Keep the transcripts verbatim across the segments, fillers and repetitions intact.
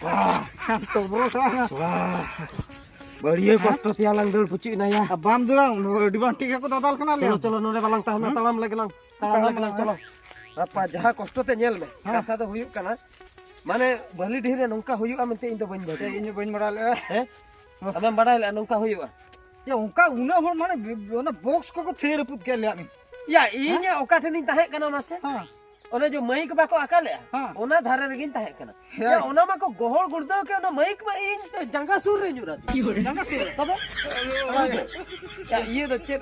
ᱵᱟᱦ! ᱵᱟᱹᱲᱤᱭᱟᱹ ᱠᱚᱥᱴᱚ ᱛᱮᱭᱟ ᱞᱟᱝ ᱫᱟᱹᱲ ᱯᱩᱪᱩᱡ ᱮᱱᱟ ᱭᱟ᱾ ᱟᱨ ᱵᱟᱢ ᱫᱟᱹᱲᱟ, ᱩᱱ ᱟᱹᱰᱤ ᱵᱟᱝ ᱴᱷᱤᱠ ᱜᱮᱠᱚ ᱫᱟᱫᱟᱞ ᱠᱟᱱᱟ ᱞᱮ᱾ ᱪᱚᱞᱚ, ᱪᱚᱞᱚ, ᱱᱚᱰᱮ ᱵᱟᱞᱟᱝ ᱛᱟᱦᱮᱱᱟ, ᱦᱮᱸ? ᱛᱟᱲᱟᱢ ᱞᱮᱜᱮ ᱞᱟᱝ, ᱛᱟᱲᱟᱢ ᱞᱮᱜᱮ ᱞᱟᱝ, ᱪᱚᱞᱚ᱾ ᱜᱟᱯᱟ ᱡᱟᱦᱟᱸ ᱠᱚᱥᱴᱚ ᱛᱮ ᱧᱮᱞ ᱢᱮ, ᱦᱮᱸ᱾ ᱠᱟᱛᱷᱟ ᱫᱚ ᱦᱩᱭᱩᱜ ᱠᱟᱱᱟ, ᱢᱟᱱᱮ, ᱵᱟᱹᱞᱤᱰᱤᱦᱤ ᱨᱮ ᱱᱚᱝᱠᱟ ᱦᱩᱭᱩᱜᱼᱟ ᱢᱮᱱᱛᱮ ᱤᱧ ᱫᱚ ᱵᱟᱹᱧ ᱵᱷᱟᱹᱵᱤᱭᱟ᱾ ᱤᱧ ᱦᱚᱸ ᱵᱟᱹᱧ ᱵᱟᱲᱟᱭ ᱞᱮᱜᱼᱟ᱾ ᱦᱮᱸ? ᱟᱢᱮᱢ ᱵᱟᱲᱟᱭ ᱞᱮᱜᱼᱟ ᱱᱚᱝᱠᱟ ᱦᱩᱭᱩᱜᱼᱟ? ᱭᱟ, ᱚᱱᱠᱟ ᱩᱱᱟᱹᱜ ᱦᱚᱲ ᱢᱟᱱᱮ ᱵᱤ-, ᱚᱱᱟ ᱵᱚᱠᱥ ᱠᱚᱠᱚ ᱛᱷᱤᱭᱟᱹ ᱨᱟᱹᱯᱩᱫ ᱠᱮᱫ ᱞᱮᱭᱟ ᱢᱤᱫ᱾ ᱭᱟ, ᱤᱧ ᱦᱮᱸ? ᱚᱠᱟ ᱴᱷᱮᱱᱤᱧ ᱛᱟᱦᱮᱸ ᱠᱟᱱᱟ ᱢᱟᱥᱮ? ᱦᱮᱸ᱾ ᱚᱱᱮ ᱡᱮ ᱢᱟᱹᱭᱤᱠ ᱵᱟᱠᱚ ᱟᱠᱟ ᱞᱮᱜᱼᱟ, ᱦᱮᱸ᱾ ᱚᱱᱟ ᱫᱷᱟᱨᱮ ᱨᱮᱜᱮᱧ ᱛᱟᱦᱮᱸ ᱠᱟᱱᱟ᱾ ᱦᱮᱸ᱾ ᱭᱟ, ᱚᱱᱟ ᱢᱟᱠᱚ ᱜᱚᱦᱚᱲ ᱜᱩᱲᱫᱟᱹᱣ ᱠᱮᱫ, ᱚᱱᱟ ᱢᱟᱹᱭᱤᱠ ᱢᱟ ᱤᱧ ᱡᱟᱸᱜᱟ ᱥᱩᱨ ᱨᱮ ᱧᱩᱨ ᱟᱹᱫᱤᱧ᱾ ᱡᱟᱸᱜᱟ ᱥᱩᱨ ᱨᱮ? ᱛᱚᱵᱮ? ᱵᱩᱡᱷᱟᱹᱣ? ᱭᱟ, ᱤᱭᱟᱹ ᱫᱚ ᱪᱮᱫ,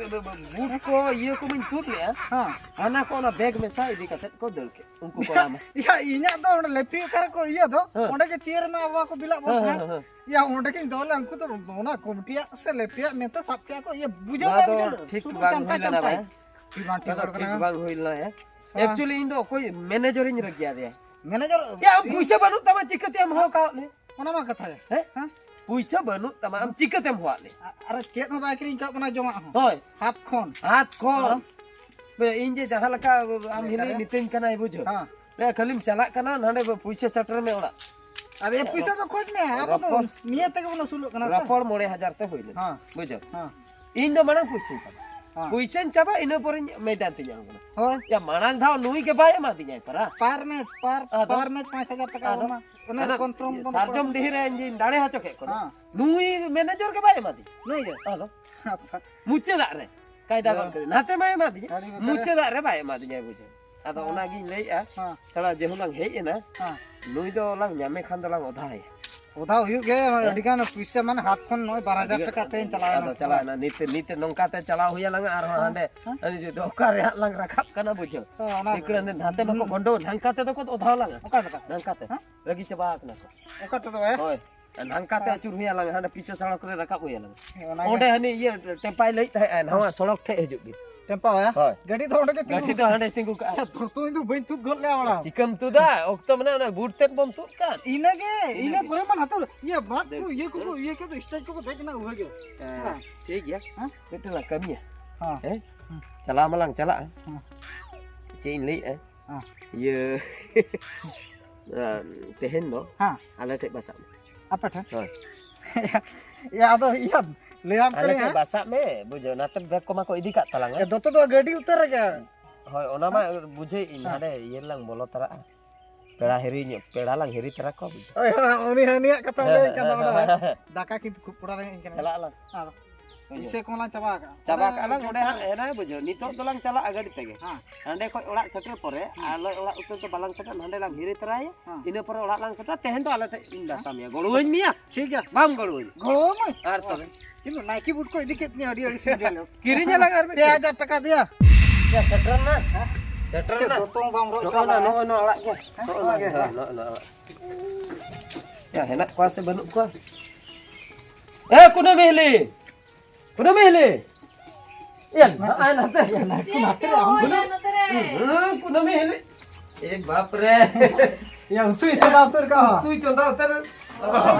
ᱵᱩᱴ ᱠᱚ ᱤᱭᱟᱹ ᱠᱚ ᱵᱟᱹᱧ ᱛᱩᱫ ᱞᱮᱜᱼᱟ᱾ ᱦᱮᱸ᱾ ᱦᱟᱱᱟ ᱠᱚ ᱚᱱᱟ ᱵᱮᱜᱽ ᱢᱮᱥᱟ ᱤᱫᱤ ᱠᱟᱛᱮ ᱠᱚ ᱫᱟᱹᱲ ᱠᱮᱫ᱾ ᱩᱱᱠᱩ ᱠᱚᱲᱟ ᱢᱟ᱾ ᱭᱟ, ᱤᱧᱟᱜ ᱫᱚ ᱚᱸᱰᱮ ᱞᱮᱯᱷᱤ ᱚᱠᱟ ᱨᱮᱠᱚ ᱤᱭᱟᱹ ᱫᱚ, ᱦᱮᱸ᱾ ᱚᱸᱰᱮ ᱜᱮ ᱪᱮᱭᱟᱨ ᱨᱮᱱᱟᱜ ᱟᱵᱚ ᱠᱚ ᱵᱤᱞᱟᱜ ᱵᱚᱱ ᱦᱮᱸ, ᱛᱟᱦᱮᱸᱫ᱾ ᱦᱮᱸ, ᱦᱮᱸ᱾ ᱭᱟ, ᱚᱸᱰᱮ ᱜᱤᱧ ᱫᱚᱦᱚ ᱞᱮᱫ, ᱩᱱᱠᱩ ᱫᱚ ᱚᱱᱟ ᱠᱚᱢᱤᱴᱤᱭᱟᱜ ᱥᱮ ᱞᱮᱯᱷᱤᱭᱟᱜ ᱢᱮᱱᱛᱮ ᱥᱟᱵ ᱠᱮᱜᱼᱟ ᱠᱚ, ᱤᱭᱟᱹ, ᱵᱩᱡᱷᱟᱹᱣ ᱱᱚᱣᱟ ᱵᱟᱭ ᱫᱚ ᱵᱩᱡᱷᱟᱹᱣ ᱞᱮᱫᱟ᱾ ᱴᱷᱤᱠ ᱥᱩᱫᱷᱩ ᱵᱟᱝ ᱪᱟᱢᱴᱟᱭ ᱦᱩᱭ ᱞᱮᱱᱟ ᱪᱟᱢᱴᱟᱭ᱾ ᱵᱟᱭ᱾ ᱴᱷᱤᱠ ᱵᱟᱝ ᱱᱚᱣᱟ ᱴᱷᱤᱠ ᱫᱚ ᱦᱚᱲ ᱠᱟᱱᱟ᱾ ᱴᱷᱤᱠ ᱵᱟᱝ ᱦᱩᱭ ᱞᱮᱱᱟ, ᱦᱮᱸ᱾ ᱦᱮᱸ᱾ Actually ᱤᱧ ᱫᱚ ᱚᱠᱚᱭ ᱢᱮᱱᱮᱡᱟᱨᱤᱧ ᱨᱟᱹᱜᱤ ᱟᱫᱮᱭᱟ᱾ ᱢᱮᱱᱮᱡᱟᱨ ᱭᱟ, ᱟᱢ ᱤᱧ ᱯᱩᱭᱥᱟᱹ ᱵᱟᱹᱱᱩᱜ ᱛᱟᱢᱟ, ᱪᱤᱠᱟᱹᱛᱮ ᱮᱢ ᱦᱚᱦᱚ ᱠᱟᱣᱟᱫ ᱞᱮ? ᱚᱱᱟ ᱢᱟ ᱠᱟᱛᱷᱟ ᱜᱮ᱾ ᱦᱮᱸ? ᱦᱮᱸ? ᱯᱩᱭᱥᱟᱹ ᱵᱟᱹᱱᱩᱜ ᱛᱟᱢᱟ, ᱟᱢ ᱪᱤᱠᱟᱹᱛᱮᱢ ᱦᱚᱦᱚᱣᱟᱫ ᱞᱮ? ᱟ-, ᱟᱨ ᱪᱮᱫ ᱦᱚᱸ ᱵᱟᱭ ᱠᱤᱨᱤᱧ ᱠᱟᱜ ᱵᱚᱱᱟ ᱡᱚᱢᱟᱜ ᱦᱚᱸ᱾ ᱦᱳᱭ᱾ ᱦᱟᱛ ᱠᱷᱚᱱ᱾ ᱦᱟᱛ ᱠᱷᱚᱱ᱾ ᱦᱮᱸ᱾ ᱵᱮ, ᱤᱧ ᱡᱮ ᱡᱟᱦᱟᱸ ᱞᱮᱠᱟ ᱟᱢ ᱦᱤᱞᱤ ᱵᱮᱠᱟᱨ᱾ ᱢᱤᱛᱟᱹᱧ ᱠᱟᱱᱟ, ᱵᱩᱡᱷᱟᱹᱣ? ᱦᱮᱸ᱾ ᱮ, ᱠᱷᱟᱹᱞᱤᱢ ᱪᱟᱞᱟᱜ ᱠᱟᱱᱟ, ᱱᱟᱰᱮ ᱵᱚ ᱯᱩᱭᱥᱟᱹ ᱥᱮᱴᱮᱨ ᱢᱮ ᱚᱲᱟᱜ᱾ ᱟᱨ ᱮ ᱯᱩᱭᱥᱟᱹ ᱫᱚ ᱠᱷᱚᱡ ᱢᱮ, ᱟᱵᱚ ᱫᱚ ᱨᱚᱯᱚᱲ, ᱱᱤᱭᱟᱹ ᱛᱮᱜᱮ ᱵᱚᱱ ᱟᱹᱥᱩᱞᱚᱜ ᱠᱟᱱᱟ ᱥᱮ᱾ ᱨᱚᱯᱚᱲ ᱢᱚᱬᱮ ᱦᱟᱡᱟᱨ ᱛᱮ ᱦᱩᱭ ᱞᱮᱱᱟ᱾ ᱦᱮᱸ᱾ ᱵᱩᱡᱷᱟᱹᱣ? ᱦᱮᱸ᱾ ᱤᱧ ᱫᱚ ᱢᱟᱲᱟᱝ ᱯᱩᱭᱥᱟᱹᱧ ᱪᱟᱵᱟ᱾ ᱦᱮᱸ᱾ ᱯᱩᱭᱥᱟᱹᱧ ᱪᱟᱵᱟ, ᱤᱱᱟᱹ ᱯᱚᱨᱮᱧ ᱢᱮᱭᱫᱟᱱ ᱛᱤᱧ ᱟᱬᱜᱚᱱᱟ᱾ ᱦᱳᱭ᱾ ᱭᱟ, ᱢᱟᱲᱟᱝ ᱫᱷᱟᱣ ᱱᱩᱭ ᱜᱮ ᱵᱟᱭ ᱮᱢᱟ ᱫᱤᱧᱟᱭ ᱯᱟᱨᱟ᱾ Per match, per, ᱟᱫᱚ? Per match ᱯᱟᱸᱪ ᱦᱟᱡᱟᱨ ᱴᱟᱠᱟ ᱟᱫᱚ? ᱮᱢᱟ᱾ ᱚᱱᱟ ᱚᱱᱟ ᱠᱚᱱᱯᱷᱟᱨᱢ ᱵᱚᱱ ᱥᱟᱨᱡᱚᱢ ᱠᱚᱨᱟᱣᱟ᱾ ᱰᱤᱦᱤ ᱨᱮ ᱤᱧ ᱫᱟᱲᱮ ᱦᱚᱪᱚ ᱠᱮᱫ ᱠᱚᱣᱟ᱾ ᱦᱮᱸ᱾ ᱱᱩᱭ ᱢᱮᱱᱮᱡᱟᱨ ᱜᱮ ᱵᱟᱭ ᱮᱢᱟ ᱫᱤᱧᱟ᱾ ᱱᱩᱭ ᱜᱮ? ᱟᱫᱚ? ᱢᱩᱪᱟᱹᱫᱟᱜ ᱨᱮ᱾ ᱠᱟᱭᱫᱟ ᱦᱮᱸ᱾ ᱜᱚᱫ ᱠᱮᱫᱟ᱾ ᱱᱟᱛᱮ ᱢᱟᱭ ᱮᱢᱟ ᱫᱤᱧᱟ᱾ ᱟᱹᱰᱤ ᱵᱮᱠᱟᱨ᱾ ᱢᱩᱪᱟᱹᱫᱟᱜ ᱨᱮ ᱵᱟᱭ ᱮᱢᱟ ᱫᱤᱧᱟ, ᱵᱩᱡᱷᱟᱹᱣ᱾ ᱟᱫᱚ ᱦᱮᱸ᱾ ᱚᱱᱟᱜᱤᱧ ᱞᱟᱹᱭᱮᱜᱼᱟ, ᱦᱮᱸ᱾ ᱥᱟᱞᱟ ᱡᱮᱦᱩᱞᱟᱝ ᱦᱮᱡ ᱮᱱᱟ, ᱦᱮᱸ᱾ ᱱᱩᱭ ᱫᱚ ᱞᱟᱝ ᱧᱟᱢᱮ ᱠᱷᱟᱱ ᱫᱚᱞᱟᱝ ᱚᱫᱷᱟᱭᱟ᱾ ᱚᱫᱷᱟ ᱦᱩᱭᱩᱜ ᱜᱮ, ᱦᱮᱸ? ᱟᱹᱰᱤ ᱜᱟᱱ ᱯᱩᱭᱥᱟᱹ ᱢᱟᱱᱮ ᱦᱟᱛ ᱠᱷᱚᱱ ᱱᱚᱜᱼᱚᱭ ᱵᱟᱨ ᱦᱟᱡᱟᱨ ᱟᱹᱰᱤ ᱜᱟᱱ ᱴᱟᱠᱟ ᱛᱮᱧ ᱪᱟᱞᱟᱣ ᱟᱫᱚ ᱮᱱᱟ᱾ ᱪᱟᱞᱟᱣ ᱮᱱᱟ, ᱱᱤᱛ, ᱱᱤᱛ ᱱᱚᱝᱠᱟ ᱛᱮ ᱪᱟᱞᱟᱣ ᱦᱩᱭ ᱟᱞᱟᱝᱟ ᱟᱨᱦᱚᱸ ᱦᱮᱸ, ᱦᱟᱸᱰᱮ, ᱦᱮᱸ᱾ ᱟᱹᱰᱤ ᱡᱩᱫᱟᱹ ᱚᱠᱟ ᱨᱮ ᱦᱟᱸᱜ ᱞᱟᱝ ᱨᱟᱠᱟᱵ ᱠᱟᱱᱟ, ᱵᱩᱡᱷᱟᱹᱣ᱾ ᱦᱮᱸ, ᱚᱱᱟ ᱱᱤᱠᱲᱟᱹ ᱜᱮ᱾ ᱱᱮ ᱫᱷᱟᱱᱛᱮ ᱢᱟᱠᱚ ᱦᱩᱸ᱾ ᱜᱚᱸᱰᱚ, ᱰᱷᱟᱝᱠᱟ ᱛᱮᱫᱚ ᱠᱚ ᱚᱫᱷᱟᱣ ᱞᱟᱝᱟ᱾ ᱚᱠᱟ ᱞᱮᱠᱟ? ᱰᱷᱟᱝᱠᱟ ᱛᱮ᱾ ᱦᱮᱸ? ᱨᱟᱹᱜᱤ ᱪᱟᱵᱟ ᱟᱠᱟᱱᱟ ᱠᱚ᱾ ᱚᱠᱟ ᱛᱮᱫᱚ ᱵᱟᱭᱟ? ᱦᱳᱭ᱾ ᱰᱷᱟᱝᱠᱟ ᱛᱮ ᱦᱮᱸ᱾ ᱟᱹᱪᱩᱨ ᱦᱩᱭ ᱟᱞᱟᱝᱟ, ᱦᱟᱸᱰᱮ ᱯᱤᱪᱚ ᱥᱚᱲᱚᱠ ᱨᱮ ᱨᱟᱠᱟᱵ ᱦᱩᱭ ᱟᱞᱟᱝᱟ᱾ ᱦᱮᱸ, ᱚᱱᱟ ᱜᱮ᱾ ᱚᱸᱰᱮ ᱦᱟᱹᱱᱤ ᱤᱭᱟᱹ ᱴᱮᱢᱯᱟᱭ ᱞᱟᱹᱭᱮᱫ ᱛᱟᱦᱮᱸᱜᱼᱟ, ᱱᱟᱣᱟ ᱥᱚᱲᱚᱠ ᱴᱷᱮᱡ ᱦᱤᱡᱩᱜ ᱵᱤᱱ᱾ ᱴᱮᱢᱯᱟ ᱵᱟᱭᱟ? ᱦᱳᱭ᱾ ᱜᱟᱹᱰᱤ ᱫᱚ ᱚᱸᱰᱮ ᱜᱮ ᱜᱟᱹᱰᱤ ᱛᱤᱸᱜᱩ ᱫᱚ ᱠᱟᱜᱼᱟ᱾ ᱦᱟᱸᱰᱮ ᱛᱤᱸᱜᱩ ᱠᱟᱜᱼᱟ᱾ ᱦᱮᱸ, ᱛᱚ, ᱛᱚ ᱤᱧ ᱫᱚ ᱵᱟᱹᱧ ᱛᱩᱫ ᱜᱚᱫ ᱞᱮᱜᱼᱟ ᱚᱲᱟᱜ᱾ ᱪᱤᱠᱟᱹᱢ ᱛᱩᱫᱟ? ᱚᱠᱛᱚ ᱢᱮᱱᱟᱜᱼᱟ, ᱚᱱᱟ ᱵᱩᱴ ᱛᱮᱫ ᱵᱚᱱ ᱛᱩᱫ ᱠᱟᱱ᱾ ᱤᱱᱟᱹᱜᱮ, ᱤᱱᱟᱹ ᱤᱱᱟᱹᱜᱮ᱾ ᱯᱚᱨᱮ ᱢᱟ ᱱᱟᱛᱮ ᱤᱭᱟᱹ ᱵᱟᱸᱫ ᱠᱚ, ᱫᱟᱹᱲ᱾ ᱤᱭᱟᱹ ᱠᱚᱠᱚ, ᱤᱭᱟᱹ ᱠᱚᱫᱚ ᱥᱴᱮᱡ ᱠᱚᱠᱚ ᱫᱮᱡ ᱮᱱᱟ, ᱩᱵᱷᱟᱹ ᱜᱮ᱾ ᱦᱮᱸ, ᱦᱮᱸ᱾ ᱴᱷᱤᱠ ᱜᱮᱭᱟ᱾ ᱦᱮᱸ? ᱢᱤᱫᱴᱮᱱ ᱞᱟᱝ ᱠᱟᱹᱢᱤᱭᱟ᱾ ᱦᱮᱸ᱾ ᱦᱮᱸ? ᱦᱮᱸ᱾ ᱪᱟᱞᱟᱣ ᱢᱟᱞᱟᱝ ᱪᱟᱞᱟᱜᱼᱟ᱾ ᱦᱮᱸ᱾ ᱪᱮᱫ ᱤᱧ ᱞᱟᱹᱭᱮᱫᱼᱟ? ᱦᱮᱸ᱾ ᱤᱭᱟᱹ, ᱛᱮᱦᱮᱧ ᱫᱚ ᱦᱮᱸ᱾ ᱟᱞᱮ ᱴᱷᱮᱡ ᱵᱟᱥᱟᱜ ᱢᱮ᱾ ᱟᱯᱮ ᱴᱷᱮᱱ? ᱦᱳᱭ᱾ ᱭᱟ, ᱟᱫᱚ ᱤᱭᱟᱹ ᱞᱟᱹᱭᱟᱢ ᱟᱞᱮ ᱠᱟᱹᱱᱟᱹᱧ ᱴᱷᱮᱡ ᱦᱟᱸᱜ᱾ ᱵᱟᱥᱟᱜ ᱢᱮ, ᱵᱩᱡᱷᱟᱹᱣ, ᱚᱱᱟᱛᱮ ᱵᱮᱜᱽ ᱠᱚᱢᱟ ᱠᱚ ᱤᱫᱤ ᱠᱟᱜ ᱛᱟᱞᱟᱝᱟ᱾ ᱮ, ᱫᱚᱛᱚ ᱫᱚ ᱜᱟᱹᱰᱤ ᱩᱛᱟᱹᱨ ᱨᱮᱜᱮ᱾ ᱦᱳᱭ, ᱚᱱᱟ ᱢᱟ ᱵᱩᱡᱷᱟᱹᱣᱮᱫ ᱤᱧ, ᱦᱮᱸ᱾ ᱦᱟᱸᱰᱮ ᱤᱭᱟᱹ ᱨᱮᱞᱟᱝ ᱵᱚᱞᱚ ᱛᱟᱨᱟᱜᱼᱟ᱾ ᱯᱮᱲᱟ ᱦᱤᱨᱤ ᱧᱚᱜ, ᱯᱮᱲᱟ ᱞᱟᱝ ᱦᱤᱨᱤ ᱛᱟᱨᱟ ᱠᱚᱣᱟ, ᱵᱩᱡᱷᱟᱹᱣ᱾ ᱦᱳᱭ, ᱦᱳᱭ, ᱩᱱᱤ ᱦᱟᱹᱱᱤᱭᱟᱜ ᱠᱟᱛᱷᱟ ᱦᱮᱸ, ᱞᱟᱹᱭ ᱦᱮᱸ, ᱠᱟᱫᱟ ᱦᱮᱸ, ᱚᱱᱟ᱾ ᱦᱮᱸ, ᱦᱮᱸ᱾ ᱫᱟᱠᱟ ᱠᱤᱱᱛᱩ ᱠᱷᱩᱵ ᱯᱚᱲᱟ ᱨᱮᱸᱜᱮᱡ ᱠᱟᱱᱟ᱾ ᱪᱟᱞᱟᱜ ᱟᱞᱟᱝ᱾ ᱟᱨ ᱵᱩᱡᱷᱟᱹᱣ᱾ ᱯᱩᱭᱥᱟᱹ ᱠᱚᱢᱟ ᱞᱟᱝ ᱪᱟᱵᱟ ᱟᱠᱟᱜᱼᱟ᱾ ᱪᱟᱵᱟ ᱚᱱᱟ ᱠᱟᱜᱼᱟ ᱞᱟᱝ, ᱚᱸᱰᱮ ᱦᱟᱸᱜ ᱮᱱᱟ, ᱵᱩᱡᱷᱟᱹᱣ᱾ ᱱᱤᱛᱚᱜ ᱫᱚᱞᱟᱝ ᱪᱟᱞᱟᱜᱼᱟ ᱜᱟᱹᱰᱤ ᱛᱮᱜᱮ᱾ ᱦᱮᱸ᱾ ᱦᱟᱸᱰᱮ ᱠᱷᱚᱡ ᱚᱲᱟᱜ ᱥᱮᱴᱮᱨ ᱯᱚᱨᱮ, ᱦᱩᱸ᱾ ᱟᱞᱮ ᱚᱲᱟᱜ ᱩᱛᱟᱹᱨ ᱫᱚ ᱵᱟᱞᱟᱝ ᱥᱮᱴᱮᱨ, ᱱᱟᱸᱰᱮ ᱞᱟᱝ ᱦᱤᱨᱤ ᱛᱚᱨᱟᱭᱟ᱾ ᱦᱮᱸ᱾ ᱤᱱᱟᱹ ᱯᱚᱨᱮ ᱚᱲᱟᱜ ᱞᱟᱝ ᱥᱮᱴᱮᱨᱟ᱾ ᱛᱮᱦᱮᱧ ᱫᱚ ᱟᱞᱮ ᱴᱷᱮᱡ ᱤᱧ ᱵᱟᱥᱟ ᱢᱮᱭᱟ᱾ ᱜᱚᱲᱚᱣᱟᱹᱧ ᱢᱮᱭᱟ? ᱴᱷᱤᱠ ᱜᱮᱭᱟ᱾ ᱵᱟᱢ ᱜᱚᱲᱚᱣᱟᱹᱧᱟ? ᱜᱚᱲᱚᱣᱟᱹᱢᱟᱹᱧ᱾ ᱟᱨ ᱛᱚᱵᱮ? ᱠᱤᱱᱛᱩ ᱱᱟᱭᱠᱤ ᱵᱩᱴ ᱠᱚ ᱤᱫᱤ ᱠᱮᱫ ᱛᱤᱧᱟᱹ ᱟᱹᱰᱤ ᱟᱹᱲᱤᱥ ᱤᱧ ᱵᱩᱡᱷᱟᱹᱣ ᱞᱮᱫᱟ᱾ ᱠᱤᱨᱤᱧ ᱟᱞᱟᱝ ᱟᱨ ᱯᱮ ᱢᱤᱫᱴᱮᱡ᱾ ᱦᱟᱡᱟᱨ ᱴᱟᱠᱟ ᱫᱮᱭᱟ᱾ ᱭᱟ, ᱥᱮᱴᱮᱨ ᱱᱟ᱾ ᱦᱮᱸ? ᱥᱮᱴᱮᱨ ᱪᱮᱫ ᱱᱟ᱾ ᱫᱚᱛᱚ ᱵᱟᱢ ᱨᱚᱜ ᱱᱚᱜᱼᱚ ᱪᱟᱞᱟᱜᱼᱟ? ᱱᱟ, ᱱᱚᱜᱼᱚ ᱱᱟ ᱚᱲᱟᱜ ᱜᱮ᱾ ᱦᱮᱸ? ᱱᱚᱜᱼᱚ ᱱᱟ, ᱚᱲᱟᱜ ᱜᱮ, ᱦᱮᱸ, ᱦᱮᱸ᱾ ᱱᱚᱜᱼᱚ ᱱᱟ, ᱱᱚᱜᱼᱚ ᱱᱟ ᱚᱲᱟᱜ᱾ ᱭᱟ, ᱦᱮᱱᱟᱜ ᱠᱚᱣᱟ ᱥᱮ ᱵᱟᱹᱱᱩᱜ ᱠᱚᱣᱟ? ᱮ, ᱠᱩᱱᱟᱹᱢᱤ ᱦᱤᱞᱤ! ᱠᱩᱱᱟᱹᱢᱤ ᱦᱤᱞᱤ! ᱭᱟ, ᱱᱚᱜᱼᱚᱭ ᱱᱟᱛᱮ᱾ ᱭᱟ, ᱱᱟᱛᱮ ᱨᱮ, ᱟᱢ ᱫᱚ᱾ ᱦᱩᱸ, ᱠᱩᱱᱟᱹᱢᱤ ᱦᱤᱞᱤ᱾ ᱮ ᱵᱟᱯ ᱨᱮ᱾ ᱭᱟ, ᱩᱛᱩᱭ ᱪᱚᱸᱫᱟ ᱩᱛᱟᱹᱨ ᱠᱟᱜᱼᱟ᱾ ᱩᱛᱩᱭ ᱪᱚᱸᱫᱟ ᱩᱛᱟᱹᱨ᱾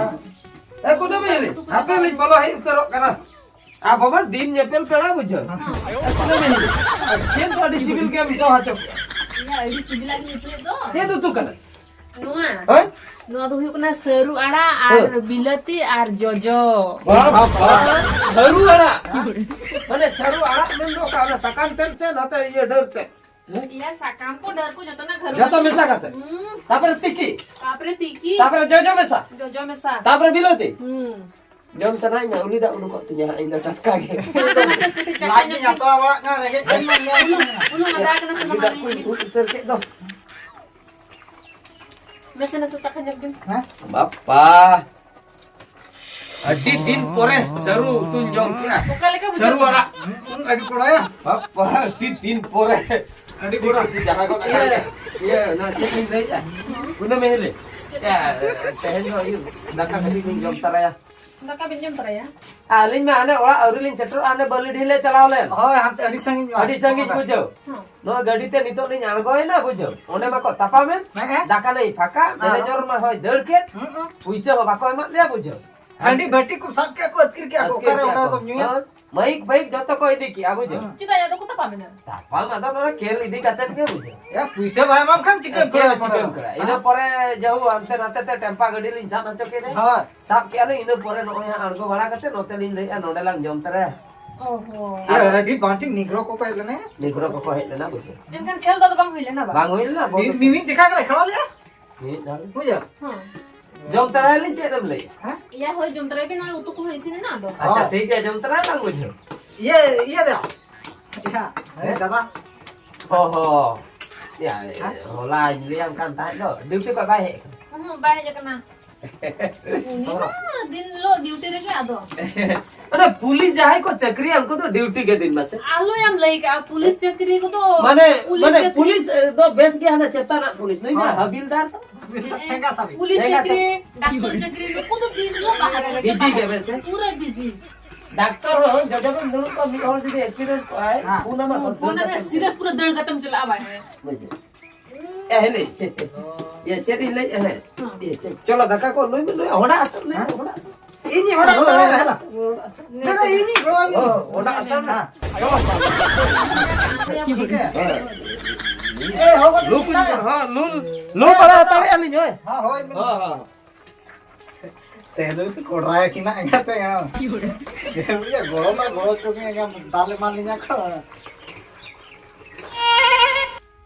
ᱮ, ᱠᱩᱱᱟᱹᱢᱤ ᱦᱤᱞᱤ, ᱦᱟᱯᱮ ᱞᱤᱧ ᱵᱚᱞᱚ ᱦᱮᱡ ᱩᱛᱟᱹᱨᱚᱜ ᱠᱟᱱᱟ᱾ ᱟᱨ ᱵᱟᱵᱟ, ᱫᱤᱱ ᱧᱮᱯᱮᱞ ᱯᱮᱲᱟ ᱵᱩᱡᱷᱟᱹᱣ᱾ ᱦᱮᱸ᱾ ᱮ, ᱠᱩᱱᱟᱹᱢᱤ ᱦᱤᱞᱤ᱾ ᱪᱮᱫ ᱫᱚ ᱟᱹᱰᱤ ᱥᱤᱵᱤᱞ ᱜᱮᱢ ᱥᱚ ᱦᱚᱪᱚ ᱠᱮᱜᱼᱟ᱾ ᱤᱧᱟᱹᱜ ᱟᱹᱰᱤ ᱥᱤᱵᱤᱞᱟᱜ ᱜᱮᱧ ᱩᱛᱩᱭᱮᱫ ᱫᱚ᱾ ᱪᱮᱫ ᱩᱛᱩ ᱠᱟᱱᱟ? ᱱᱚᱣᱟ? ᱦᱮᱸ? ᱱᱚᱣᱟ ᱫᱚ ᱦᱩᱭᱩᱜ ᱠᱟᱱᱟ ᱥᱟᱹᱨᱩ ᱟᱲᱟᱜ ᱟᱨ ᱦᱮᱸ᱾ ᱵᱤᱞᱟᱹᱛᱤ ᱟᱨ ᱡᱚᱡᱚ᱾ ᱵᱟᱵᱟ, ᱥᱟᱹᱨᱩ ᱟᱲᱟᱜ? ᱢᱟᱱᱮ ᱥᱟᱹᱨᱩ ᱟᱲᱟᱜ ᱢᱮᱱ ᱫᱚ ᱚᱠᱟ, ᱚᱱᱟ ᱥᱟᱠᱟᱢ ᱛᱮᱫ ᱥᱮ ᱱᱚᱛᱮ ᱤᱭᱟᱹ ᱰᱟᱹᱨ ᱛᱮᱫ? ᱦᱮᱸ? ᱤᱭᱟᱹ ᱥᱟᱠᱟᱢ ᱠᱚ ᱰᱟᱹᱨ ᱠᱚ ᱡᱚᱛᱚᱱᱟᱜ ᱜᱷᱟᱹᱨᱩ ᱡᱚᱛᱚ ᱢᱮᱥᱟ ᱠᱟᱛᱮ? ᱦᱩᱸ᱾ ᱛᱟᱯᱚᱨᱮ ᱛᱤᱠᱤ? ᱛᱟᱯᱚᱨᱮ ᱛᱤᱠᱤ᱾ ᱛᱟᱯᱚᱨᱮ ᱡᱚᱡᱚ ᱢᱮᱥᱟ? ᱡᱚᱡᱚ ᱢᱮᱥᱟ᱾ ᱛᱟᱯᱚᱨᱮ ᱵᱤᱞᱟᱹᱛᱤ? ᱦᱩᱸ᱾ ᱡᱚᱢ ᱥᱟᱱᱟᱭᱮᱫ ᱢᱮ, ᱩᱞᱤ ᱫᱟᱜ ᱩᱰᱩᱠᱚᱜ ᱛᱤᱧᱟ ᱦᱟᱸᱜ ᱤᱧ ᱫᱚ ᱴᱟᱴᱠᱟ ᱜᱮ᱾ ᱱᱟᱥᱮ ᱱᱟᱥᱮ ᱠᱟᱹᱴᱤᱡ ᱞᱟᱡ ᱪᱟᱠᱷᱟ ᱜᱤᱧ ᱧᱚᱜ ᱦᱟᱛᱣᱟ ᱵᱟᱲᱟᱜ ᱠᱟᱱᱟ, ᱨᱮᱸᱜᱮᱡ ᱠᱟᱱᱟ᱾ ᱩᱞᱩ, ᱩᱞᱩ ᱞᱟᱜᱟᱣ ᱠᱟᱱᱟ ᱥᱮ ᱩᱞᱤ ᱵᱟᱝ ᱫᱟᱜ ᱟᱹᱞᱤᱧ ᱠᱚᱧ ᱜᱮ? ᱩᱫ ᱩᱛᱟᱹᱨ ᱠᱮᱫ ᱫᱚ᱾ ᱱᱟᱥᱮ ᱱᱟᱥᱮ ᱪᱟᱠᱷᱟ ᱧᱚᱜ ᱵᱤᱱ᱾ ᱦᱮᱸ? ᱵᱟᱯᱟ, ᱟᱹᱰᱤ ᱫᱤᱱ ᱯᱚᱨᱮ ᱥᱟᱹᱨᱩ ᱩᱛᱩᱧ ᱡᱚᱢ ᱠᱮᱜᱼᱟ᱾ ᱚᱠᱟ ᱞᱮᱠᱟ ᱵᱩᱡᱷᱟᱹᱣ ᱥᱟᱹᱨᱩ ᱠᱮᱫᱟ? ᱟᱲᱟᱜ᱾ ᱦᱩᱸ, ᱟᱹᱰᱤ ᱠᱚᱲᱟᱭᱟ᱾ ᱵᱟᱯᱟ, ᱟᱹᱰᱤ ᱫᱤᱱ ᱯᱚᱨᱮ᱾ ᱟᱹᱰᱤ ᱠᱚᱲᱟ᱾ ᱡᱟᱦᱟᱸ ᱠᱚ ᱠᱟᱛᱷᱟ ᱤᱭᱟᱹ, ᱤᱭᱟᱹ, ᱚᱱᱟ ᱪᱮᱫ ᱤᱧ ᱞᱟᱹᱭᱮᱜᱼᱟ? ᱠᱩᱱᱟᱹᱢᱤ ᱦᱤᱞᱤ᱾ ᱤᱭᱟᱹ, ᱛᱮᱦᱮᱧ ᱫᱚ ᱤᱭᱟᱹ, ᱫᱟᱠᱟ ᱠᱟᱹᱴᱤᱡ ᱵᱚᱱ ᱡᱚᱢ ᱛᱟᱨᱟᱭᱟ᱾ ᱫᱟᱠᱟ ᱵᱤᱱ ᱡᱚᱢ ᱛᱚᱨᱟᱭᱟ? ᱟᱹᱞᱤᱧ ᱢᱟ ᱦᱟᱱᱮ ᱚᱲᱟᱜ ᱟᱹᱣᱨᱤ ᱞᱤᱧ ᱥᱮᱴᱮᱨᱚᱜᱼᱟ, ᱦᱟᱱᱮ ᱵᱟᱹᱞᱤᱰᱤᱦᱤ ᱞᱮ ᱪᱟᱞᱟᱣ ᱞᱮᱱ᱾ ᱦᱳᱭ, ᱦᱟᱱᱛᱮ ᱟᱹᱰᱤ ᱥᱟᱺᱜᱤᱧ ᱧᱚᱜ᱾ ᱟᱹᱰᱤ ᱥᱟᱺᱜᱤᱧ ᱵᱩᱡᱷᱟᱹᱣ᱾ ᱦᱮᱸ᱾ ᱱᱚᱣᱟ ᱜᱟᱹᱰᱤ ᱛᱮ ᱱᱤᱛᱚᱜ ᱞᱤᱧ ᱟᱬᱜᱚᱭᱮᱱᱟ ᱵᱩᱡᱷᱟᱹᱣ᱾ ᱚᱸᱰᱮ ᱢᱟᱠᱚ ᱛᱟᱯᱟᱢᱮᱱ, ᱦᱮᱸ, ᱦᱮᱸ᱾ ᱫᱟᱠᱟ ᱱᱟᱹᱭ ᱯᱷᱟᱸᱠᱟ, ᱟᱨ ᱢᱮᱱᱮᱡᱚᱨ ᱢᱟ ᱦᱚᱭ ᱫᱟᱹᱲ ᱠᱮᱫ, ᱦᱩᱸ, ᱦᱩᱸ᱾ ᱯᱩᱭᱥᱟᱹ ᱦᱚᱸ ᱵᱟᱠᱚ ᱮᱢᱟᱫ ᱞᱮᱭᱟ ᱵᱩᱡᱷᱟᱹᱣ᱾ ᱦᱟᱺᱰᱤ ᱵᱷᱟᱹᱴᱤ ᱠᱚ ᱥᱟᱵ ᱠᱮᱫ ᱠᱚ, ᱟᱹᱛᱠᱤᱨ ᱠᱮᱫ ᱠᱚ, ᱟᱹᱛᱠᱤᱨ ᱚᱠᱟᱨᱮ ᱠᱮᱫ ᱚᱸᱰᱮ ᱠᱚ᱾ ᱫᱚᱢ ᱧᱩᱭᱟ? ᱦᱮᱸ᱾ ᱢᱟᱭᱤᱠ ᱯᱷᱟᱭᱤᱠ ᱡᱚᱛᱚ ᱠᱚ ᱤᱫᱤ ᱠᱮᱜᱼᱟ, ᱵᱩᱡᱷᱟᱹᱣ᱾ ᱦᱮᱸ᱾ ᱪᱮᱫᱟᱜ ᱟᱫᱚ ᱠᱚ ᱛᱟᱯᱟᱢ ᱮᱱᱟ? ᱛᱟᱯᱟᱢ ᱟᱫᱚ ᱱᱚᱣᱟ ᱠᱷᱮᱞ ᱤᱫᱤ ᱠᱟᱛᱮ ᱜᱮ, ᱵᱩᱡᱷᱟᱹᱣ᱾ ᱮ, ᱯᱩᱭᱥᱟᱹ ᱵᱟᱭ ᱮᱢᱟᱢ ᱠᱷᱟᱱ ᱪᱤᱠᱟᱹᱢ ᱪᱮᱫ ᱠᱷᱮᱞᱟ ᱮᱢ ᱢᱟᱨᱟᱝ? ᱪᱤᱠᱟᱹᱢ ᱠᱷᱮᱞᱟ? ᱤᱱᱟᱹ ᱦᱮᱸ? ᱯᱚᱨᱮ ᱡᱟᱦᱳ ᱦᱟᱱᱛᱮ ᱱᱟᱛᱮ ᱛᱮ ᱴᱮᱢᱯᱟ ᱜᱟᱹᱰᱤ ᱞᱤᱧ ᱥᱟᱵ ᱦᱚᱪᱚ ᱠᱮᱫᱟ᱾ ᱦᱳᱭ᱾ ᱥᱟᱵ ᱠᱮᱜᱼᱟ ᱞᱤᱧ, ᱤᱱᱟᱹ ᱯᱚᱨᱮ ᱱᱚᱜᱼᱚᱭ ᱦᱟᱸᱜ ᱟᱬᱜᱚ ᱵᱟᱲᱟ ᱠᱟᱛᱮ ᱱᱚᱛᱮ ᱞᱤᱧ ᱞᱟᱹᱭᱮᱜᱼᱟ, ᱱᱚᱰᱮ ᱞᱟᱝ ᱡᱚᱢ ᱛᱟᱨᱟᱭᱟ᱾ ᱚ ᱦᱚᱸ᱾ ᱮ, ᱟᱹᱰᱤ ᱵᱟᱝ ᱴᱷᱤᱠ ᱱᱤᱜᱽᱨᱚ ᱠᱚᱠᱚ ᱦᱮᱡ ᱞᱮᱱᱟ᱾ ᱱᱤᱜᱽᱨᱚ ᱠᱚᱠᱚ ᱦᱮᱡ ᱞᱮᱱᱟ, ᱵᱩᱡᱷᱟᱹᱣ᱾ ᱮᱱᱠᱷᱟᱱ ᱠᱷᱮᱞ ᱫᱚ ᱟᱫᱚ ᱵᱟᱝ ᱦᱩᱭ ᱞᱮᱱᱟ ᱵᱟᱝ? ᱵᱟᱝ ᱦᱩᱭ ᱞᱮᱱᱟ, ᱵᱚᱞ ᱢᱤ-, ᱢᱤᱢᱤᱫ ᱫᱮᱠᱷᱟ ᱜᱮᱞᱮ ᱠᱷᱮᱞᱟ ᱞᱮᱭᱟ᱾ ᱢᱤᱫ ᱫᱷᱟᱣ᱾ ᱵᱩᱡᱷᱟᱹᱣ? ᱦᱮᱸ᱾ ᱡᱚᱢ ᱛᱟᱨᱟᱭᱟᱞᱤᱧ, ᱪᱮᱫ ᱮᱢ ᱞᱟᱹᱭᱮᱜᱼᱟ? ᱦᱮᱸ? ᱤᱭᱟ, ᱦᱳᱭ, ᱡᱚᱢ ᱛᱟᱨᱟᱭ ᱯᱮ, ᱱᱚᱜᱼᱚᱭ ᱩᱛᱩ ᱠᱚᱦᱚᱸ ᱤᱥᱤᱱ ᱮᱱᱟ ᱟᱫᱚ᱾ ᱟᱪᱪᱷᱟ, ᱦᱳᱭ᱾ ᱴᱷᱤᱠ ᱜᱮᱭᱟ, ᱡᱚᱢ ᱛᱟᱨᱟᱭ ᱞᱟᱝ ᱵᱩᱡᱷᱟᱹᱣ᱾ ᱤᱭᱟᱹ, ᱤᱭᱟᱹ ᱫᱟ᱾ ᱤᱭᱟᱹ, ᱦᱮᱸ? ᱫᱟᱫᱟ᱾ ᱦᱚ, ᱦᱚ᱾ ᱭᱟ, ᱦᱮᱸ? ᱦᱚᱞᱟᱧ ᱞᱟᱹᱭᱟᱢ ᱠᱟᱱ ᱛᱟᱦᱮᱸᱫ ᱫᱚ, ᱰᱤᱭᱩᱴᱤ ᱠᱷᱚᱱ ᱵᱟᱭ ᱦᱮᱡ ᱟᱠᱟᱱᱟ? ᱦᱩᱸ, ᱵᱟᱭ ᱦᱮᱡ ᱟᱠᱟᱱᱟ᱾ ᱩᱱᱤ ᱢᱟ ᱫᱤᱱ ᱦᱤᱞᱳᱜ ᱰᱤᱭᱩᱴᱤ ᱨᱮᱜᱮ ᱟᱫᱚ᱾ ᱚᱱᱟ ᱯᱩᱞᱤᱥ ᱡᱟᱦᱟᱸᱭ ᱠᱚ ᱪᱟᱹᱠᱨᱤᱭᱟ, ᱩᱱᱠᱩ ᱫᱚ ᱰᱤᱭᱩᱴᱤ ᱜᱮ ᱫᱤᱱ ᱢᱟᱥᱮ᱾ ᱟᱞᱚᱭᱟᱢ ᱞᱟᱹᱭ ᱠᱟᱜᱼᱟ, ᱯᱩᱞᱤᱥ ᱪᱟᱹᱠᱨᱤ ᱠᱚᱫᱚ ᱢᱟᱱᱮ, ᱯᱩᱞᱤᱥ ᱢᱟᱱᱮ ᱪᱟᱹᱠᱨᱤ᱾ ᱯᱩᱞᱤᱥ, ᱮ, ᱫᱚ ᱵᱮᱥ ᱜᱮ, ᱦᱟᱱᱮ ᱪᱮᱛᱟᱱᱟᱜ ᱯᱩᱞᱤᱥ ᱱᱩᱭ ᱢᱟ ᱦᱮᱸ᱾ ᱦᱟᱵᱤᱞᱫᱟᱨ ᱫᱚ᱾ ᱦᱮᱸ, ᱴᱷᱮᱸᱜᱟ ᱥᱟᱵᱤᱡ᱾ ᱯᱩᱞᱤᱥ ᱴᱷᱮᱸᱜᱟ ᱪᱟᱹᱠᱨᱤ, ᱥᱟᱵᱤᱡ᱾ ᱰᱟᱠᱛᱚᱨ ᱪᱟᱹᱠᱨᱤ, ᱱᱩᱠᱩ ᱫᱚ ᱫᱤᱱ ᱦᱤᱞᱳᱜ ᱵᱟᱦᱨᱮ ᱨᱮᱜᱮ ᱵᱤᱡᱤ ᱜᱮ ᱛᱟᱦᱮᱱᱟ᱾ ᱵᱮᱥ, ᱦᱮᱸ? ᱯᱩᱨᱟᱹ ᱵᱤᱡᱤ᱾ ᱰᱟᱠᱛᱚᱨ ᱦᱚᱸ ᱡᱚᱡᱚᱢ ᱮᱢ ᱫᱩᱲᱩᱵ ᱠᱚᱜᱼᱟ, ᱢᱤᱫ ᱦᱚᱲ ᱡᱩᱫᱤ ᱮᱠᱥᱤᱰᱮᱱᱴ ᱠᱚᱜᱼᱟᱭ, ᱦᱮᱸ᱾ ᱯᱷᱳᱱ ᱟᱢᱟ ᱦᱩᱸ, ᱛᱚ ᱯᱷᱳᱱ ᱫᱟᱹᱲ ᱟᱢ ᱠᱟᱛᱮᱢ ᱥᱤᱨᱟᱹ ᱪᱟᱞᱟᱜᱼᱟ᱾ ᱯᱩᱨᱟᱹ ᱫᱟᱹᱲ ᱠᱟᱛᱮᱢ ᱪᱟᱞᱟᱜᱼᱟ ᱵᱟᱦᱨᱮ᱾ ᱵᱩᱡᱷᱟᱹᱣ᱾ ᱮ, ᱦᱤᱞᱤ᱾ ᱤᱭᱟᱹ, ᱪᱮᱫ ᱤᱧ ᱞᱟᱹᱭᱮᱫᱼᱟ, ᱦᱮᱸ᱾ ᱦᱩᱸ᱾ ᱤᱭᱟᱹ, ᱪᱮᱫ, ᱪᱚᱞᱚ, ᱫᱟᱠᱟ ᱠᱚ ᱞᱩᱭ ᱢᱮ, ᱞᱩᱭ, ᱦᱚᱲᱟᱜ ᱟᱥᱚᱞ ᱞᱟᱹᱭ ᱢᱮ, ᱦᱮᱸ? ᱦᱚᱲᱟᱜ ᱟᱥᱚᱞ᱾ ᱤᱧ ᱦᱚᱲᱟᱜ ᱟᱥᱚᱞ ᱞᱟᱹᱭ ᱢᱮ, ᱦᱮᱸ᱾ ᱫᱟᱫᱟ, ᱤᱧᱤᱧ ᱜᱚᱲᱚ ᱟᱢ ᱚ, ᱜᱮ᱾ ᱦᱚᱲᱟᱜ ᱟᱥᱚᱞ᱾ ᱦᱮᱸ᱾ ᱪᱚᱞᱚ᱾ ᱴᱷᱤᱠ ᱜᱮᱭᱟ᱾ ᱦᱮᱸ᱾ ᱮ, ᱦᱚᱸ, ᱞᱩ ᱠᱚ ᱦᱮᱸ᱾ ᱦᱚᱸ, ᱞᱩ, ᱞᱩ ᱵᱟᱲᱟ ᱦᱟᱛᱟᱲᱮᱜᱼᱟ ᱞᱤᱧ, ᱦᱳᱭ᱾ ᱦᱮᱸ, ᱦᱳᱭ, ᱦᱚᱸ, ᱦᱚᱸ᱾ ᱛᱮᱦᱮᱧ ᱫᱚ ᱠᱚᱰᱨᱟ ᱟᱹᱠᱤᱱᱟᱜ ᱮᱸᱜᱟᱛᱮ, ᱦᱮᱸ᱾ ᱪᱮᱫ ᱮᱢ ᱞᱟᱹᱭᱟ, ᱜᱚᱲᱚ ᱢᱟ ᱜᱚᱲᱚ ᱪᱚ ᱜᱮ, ᱮᱸᱜᱟ ᱫᱟᱞ ᱮᱢᱟᱱ ᱞᱤᱧᱟ ᱠᱚ᱾